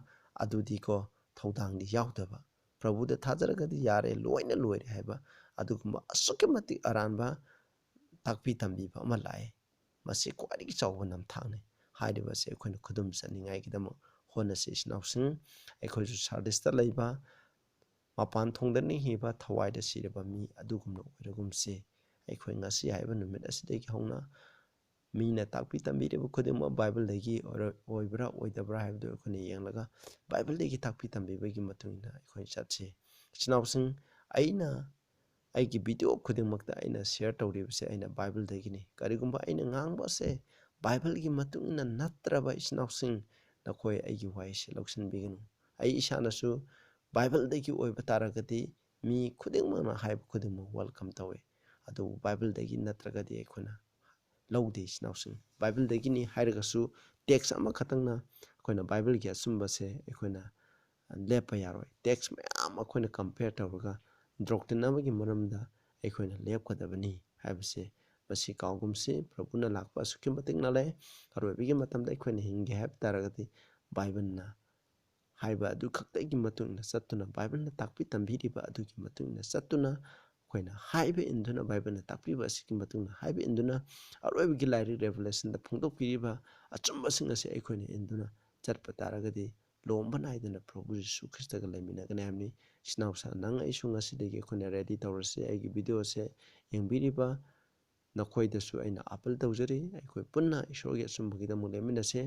ꯑꯗꯨꯗꯤꯀꯣ, ꯊꯧꯗꯥꯡꯗꯤ ꯌꯥꯎꯗꯕ꯫ ꯄ꯭ꯔꯚꯨꯗ ꯊꯥꯖꯔꯒꯗꯤ ꯌꯥꯔꯦ, ꯂꯣꯏꯅ ꯂꯣꯏꯔꯦ ꯍꯥꯏꯕ ꯑꯗꯨꯒꯨꯝꯕ ꯑꯁꯨꯛꯀꯤ ꯃꯇꯤꯛ ꯑꯔꯥꯟꯕ ꯇꯥꯛꯄꯤ ꯇꯝꯕꯤꯕ ꯑꯃ ꯂꯥꯛꯑꯦ꯫ ꯃꯁꯤ ꯈ꯭ꯋꯥꯏꯗꯒꯤ ꯆꯥꯎꯕ ꯅꯝꯊꯥꯛꯅꯤ꯫ ꯍꯥꯏꯔꯤꯕꯁꯦ ꯑꯩꯈꯣꯏꯅ ꯈꯨꯗꯨꯝ ꯆꯟꯅꯤꯡꯉꯥꯏꯒꯤꯗꯃꯛ ꯍꯣꯠꯅꯁꯤ, ꯏꯆꯤꯟ ꯏꯅꯥꯎꯁꯤꯡ꯫ ꯑꯩꯈꯣꯏꯁꯨ ꯁꯥꯔꯗꯤꯁꯇ ꯂꯩꯕ ꯃꯄꯥꯟ ꯊꯣꯡꯗꯅ ꯍꯤꯡꯕ, ꯊꯋꯥꯏꯗ ꯁꯤꯔꯕ ꯃꯤ ꯑꯗꯨꯒꯨꯝꯅ ꯑꯣꯏꯔꯒꯨꯝꯁꯤ꯫ ꯑꯩꯈꯣꯏ ꯉꯁꯤ ꯍꯥꯏꯕ ꯅꯨꯃꯤꯠ ꯑꯁꯤꯗꯒꯤ ꯍꯧꯅ ꯃꯤꯅ ꯇꯥꯛꯄꯤ ꯇꯝꯕꯤꯔꯤꯕ ꯈꯨꯗꯤꯡꯃꯛ ꯕꯥꯏꯕꯜꯗꯒꯤ ꯑꯣꯏꯔ-, ꯑꯣꯏꯕ꯭ꯔꯥ ꯑꯣꯏꯗꯕ꯭ꯔꯥ ꯍꯥꯏꯕꯗꯨ ꯑꯩꯈꯣꯏꯅ ꯌꯦꯡꯂꯒ ꯕꯥꯏꯕꯜꯗꯒꯤ ꯇꯥꯛꯄꯤ ꯇꯝꯕꯤꯕꯒꯤ ꯃꯇꯨꯡ ꯏꯟꯅ ꯑꯩꯈꯣꯏ ꯆꯠꯁꯤ꯫ ꯏꯆꯤꯟ ꯏꯅꯥꯎꯁꯤꯡ, ꯑꯩꯅ ꯑꯩꯒꯤ ꯚꯤꯗꯤꯑꯣ ꯈꯨꯗꯤꯡꯃꯛꯇ ꯑꯩꯅ ꯁꯤꯌꯔ ꯇꯧꯔꯤꯕꯁꯦ ꯑꯩꯅ ꯕꯥꯏꯕꯜꯗꯒꯤꯅꯤ꯫ ꯀꯔꯤꯒꯨꯝꯕ ꯑꯩꯅ ꯉꯥꯡꯕ ꯑꯁꯦ ꯕꯥꯏꯕꯜꯒꯤ ꯃꯇꯨꯡ ꯏꯟꯅ ꯅꯠꯇ꯭ꯔꯕ, ꯏꯆꯤꯟ ꯏꯅꯥꯎꯁꯤꯡ, ꯅꯈꯣꯏ ꯑꯩꯒꯤ ꯋꯥꯍꯩꯁꯦ ꯂꯧꯁꯤꯟꯕꯤꯒꯅꯨ꯫ ꯑꯩ ꯏꯁꯥꯅꯁꯨ ꯕꯥꯏꯕꯜꯗꯒꯤ ꯑꯣꯏꯕ ꯇꯥꯔꯒꯗꯤ ꯃꯤ ꯈꯨꯗꯤꯡꯃꯛꯅ ꯍꯥꯏꯕ ꯈꯨꯗꯤꯡꯃꯛ ꯋꯦꯜꯀꯝ ꯇꯧꯋꯤ꯫ ꯑꯗꯨꯕꯨ ꯕꯥꯏꯕꯜꯗꯒꯤ ꯅꯠꯇ꯭ꯔꯒꯗꯤ ꯑꯩꯈꯣꯏꯅ ꯂꯧꯗꯦ, ꯏꯆꯤꯟ ꯏꯅꯥꯎꯁꯤꯡ꯫ ꯕꯥꯏꯕꯜꯗꯒꯤꯅꯤ ꯍꯥꯏꯔꯒꯁꯨ ꯇꯦꯛꯁ ꯑꯃꯈꯛꯇꯪꯅ ꯑꯩꯈꯣꯏꯅ ꯕꯥꯏꯕꯜꯒꯤ ꯑꯆꯨꯝꯕꯁꯦ ꯑꯩꯈꯣꯏꯅ ꯂꯦꯞꯄ ꯌꯥꯔꯣꯏ꯫ ꯇꯦꯛꯁ ꯃꯌꯥꯝ ꯑꯩꯈꯣꯏꯅ ꯀꯝꯄꯦꯌꯔ ꯇꯧꯔꯒ ꯗꯣꯛꯇ꯭ꯔꯤꯟ ꯑꯃꯒꯤ ꯃꯔꯝꯗ ꯑꯩꯈꯣꯏꯅ ꯂꯦꯞꯀꯗꯕꯅꯤ ꯍꯥꯏꯕꯁꯦ ꯃꯁꯤ ꯀꯥꯎꯒꯨꯝꯁꯤ꯫ ꯄ꯭ꯔꯚꯨꯅ ꯂꯥꯛꯄ ꯑꯁꯨꯛꯀꯤ ꯃꯇꯤꯛ ꯅꯛꯂꯦ꯫ ꯑꯔꯣꯏꯕꯒꯤ ꯃꯇꯝꯗ ꯑꯩꯈꯣꯏꯅ ꯍꯤꯡꯒꯦ ꯍꯥꯏꯕ ꯇꯥꯔꯒꯗꯤ ꯕꯥꯏꯕꯜꯅ ꯍꯥꯏꯕ ꯑꯗꯨ ꯈꯛꯇꯒꯤ ꯃꯇꯨꯡ ꯏꯟꯅ ꯆꯠꯇꯨꯅ, ꯕꯥꯏꯕꯜꯅ ꯇꯥꯛꯄꯤ ꯇꯝꯕꯤꯔꯤꯕ ꯑꯗꯨꯒꯤ ꯃꯇꯨꯡ ꯏꯟꯅ ꯆꯠꯇꯨꯅ, ꯑꯩꯈꯣꯏꯅ ꯍꯥꯏꯕ ꯏꯟꯗꯨꯅ, ꯕꯥꯏꯕꯜꯅ ꯇꯥꯛꯄꯤꯕ ꯑꯁꯤꯒꯤ ꯃꯇꯨꯡ ꯏꯟꯅ ꯍꯥꯏꯕ ꯏꯟꯗꯨꯅ, ꯑꯔꯣꯏꯕꯒꯤ ꯂꯥꯏꯔꯤꯛ ꯔꯦꯚꯦꯂꯦꯁꯟꯗ ꯐꯣꯡꯗꯣꯛꯄꯤꯔꯤꯕ ꯑꯆꯨꯝꯕꯁꯤꯡ ꯑꯁꯤ ꯑꯩꯈꯣꯏꯅ ꯏꯟꯗꯨꯅ ꯆꯠꯄ ꯇꯥꯔꯒꯗꯤ, ꯂꯣꯝꯕ ꯅꯥꯏꯗꯅ ꯄ꯭ꯔꯚꯨ ꯖꯤꯁꯨ ꯈ꯭ꯔꯤꯁꯇꯒ ꯂꯩꯃꯤꯟꯅꯒꯅꯤ ꯍꯥꯏꯕꯅꯤ꯫ ꯏꯆꯤꯟ ꯏꯅꯥꯎꯁꯥ, ꯅꯪ ꯑꯩꯁꯨ ꯉꯁꯤꯗꯒꯤ ꯑꯩꯈꯣꯏꯅ ꯔꯦꯗꯤ ꯇꯧꯔꯁꯤ꯫ ꯑꯩꯒꯤ ꯚꯤꯗꯤꯑꯣꯁꯦ ꯌꯦꯡꯕꯤꯔꯤꯕ ꯅꯈꯣꯏꯗꯁꯨ ꯑꯩꯅ ꯑꯥꯄꯤꯜ ꯇꯧꯖꯔꯤ꯫ ꯑꯩꯈꯣꯏ ꯄꯨꯟꯅ ꯏꯁꯣꯔꯒꯤ ꯑꯆꯨꯝꯕꯒꯤꯗꯃꯛ ꯂꯦꯞꯃꯤꯟꯅꯁꯦ꯫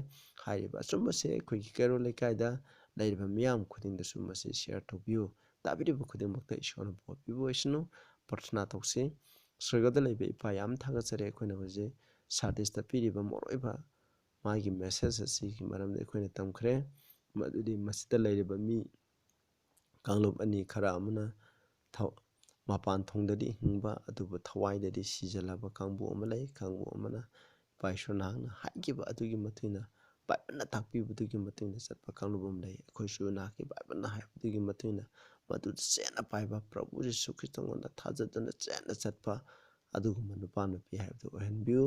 ꯍꯥꯏꯔꯤꯕ ꯑꯆꯨꯝꯕꯁꯦ ꯑꯩꯈꯣꯏꯒꯤ ꯀꯩꯔꯣꯜ ꯂꯩꯀꯥꯏꯗ ꯂꯩꯔꯤꯕ ꯃꯤꯌꯥꯝ ꯈꯨꯗꯤꯡꯗꯁꯨ ꯃꯁꯤ ꯁꯤꯌꯔ ꯇꯧꯕꯤꯌꯨ꯫ ꯇꯥꯕꯤꯔꯤꯕ ꯈꯨꯗꯤꯡꯃꯛꯇ ꯏꯁꯣꯔꯅ ꯕꯣꯔ ꯄꯤꯕ ꯑꯣꯏꯁꯅꯨ꯫ ꯄ꯭ꯔꯊꯅꯥ ꯇꯧꯁꯤ꯫ ꯁ꯭ꯋꯔꯒꯗ ꯂꯩꯕ ꯏꯄꯥ, ꯌꯥꯝ ꯊꯥꯒꯠꯆꯔꯤ꯫ ꯑꯩꯈꯣꯏꯅ ꯍꯧꯖꯤꯛ ꯁꯥꯔꯗꯤꯁꯇ ꯄꯤꯔꯤꯕ ꯃꯔꯨꯑꯣꯏꯕ ꯃꯥꯒꯤ ꯃꯦꯁꯦꯖ ꯑꯁꯤꯒꯤ ꯃꯔꯝꯗ ꯑꯩꯈꯣꯏꯅ ꯇꯝꯈ꯭ꯔꯦ꯫ ꯃꯗꯨꯗꯤ ꯃꯁꯤꯗ ꯂꯩꯔꯤꯕ ꯃꯤ ꯀꯥꯡꯂꯨꯞ ꯑꯅꯤ, ꯈꯔ ꯑꯃꯅ ꯊ-, ꯃꯄꯥꯟ ꯊꯣꯡꯗꯗꯤ ꯍꯤꯡꯕ ꯑꯗꯨꯕꯨ ꯊꯋꯥꯏꯗꯗꯤ ꯁꯤꯖꯜꯂꯕ ꯀꯥꯡꯕꯨ ꯑꯃ ꯂꯩ꯫ ꯀꯥꯡꯕꯨ ꯑꯃꯅ ꯏꯄꯥ ꯏꯁꯣꯔ ꯅꯍꯥꯛꯅ ꯍꯥꯏꯈꯤꯕ ꯑꯗꯨꯒꯤ ꯃꯇꯨꯡ ꯏꯟꯅ, ꯕꯥꯏꯕꯜꯅ ꯇꯥꯛꯄꯤꯕꯗꯨꯒꯤ ꯃꯇꯨꯡ ꯏꯟꯅ ꯆꯠꯄ ꯀꯥꯡꯂꯨꯞ ꯑꯃ ꯂꯩ꯫ ꯑꯩꯈꯣꯏꯁꯨ ꯅꯍꯥꯛꯀꯤ ꯕꯥꯏꯕꯜꯅ ꯍꯥꯏꯕꯗꯨꯒꯤ ꯃꯇꯨꯡ ꯏꯟꯅ ꯃꯗꯨꯗ ꯆꯦꯠꯅ ꯄꯥꯏꯕ, ꯄ꯭ꯔꯚꯨ ꯖꯤꯁꯨ ꯈ꯭ꯔꯤꯁꯇꯉꯣꯟꯗ ꯊꯥꯖꯗꯨꯅ ꯆꯦꯠꯅ ꯆꯠꯄ ꯑꯗꯨꯒꯨꯝꯕ ꯅꯨꯄꯥ ꯅꯨꯄꯤ ꯍꯥꯏꯕꯗꯨ ꯑꯣꯏꯍꯟꯕꯤꯌꯨ꯫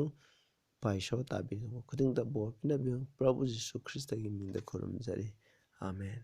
ꯏꯄꯥ ꯏꯁꯣꯔ, ꯇꯥꯕꯤꯔꯤꯕ ꯈꯨꯗꯤꯡꯗ ꯕꯣꯔ ꯄꯤꯅꯕꯤꯌꯨ꯫ ꯄ꯭ꯔꯚꯨ ꯖꯤꯁꯨ ꯈ꯭ꯔꯤꯁꯇꯒꯤ ꯃꯤꯡꯗ ꯈꯨꯔꯨꯝꯖꯔꯤ꯫ ꯑꯥꯃꯦꯟ꯫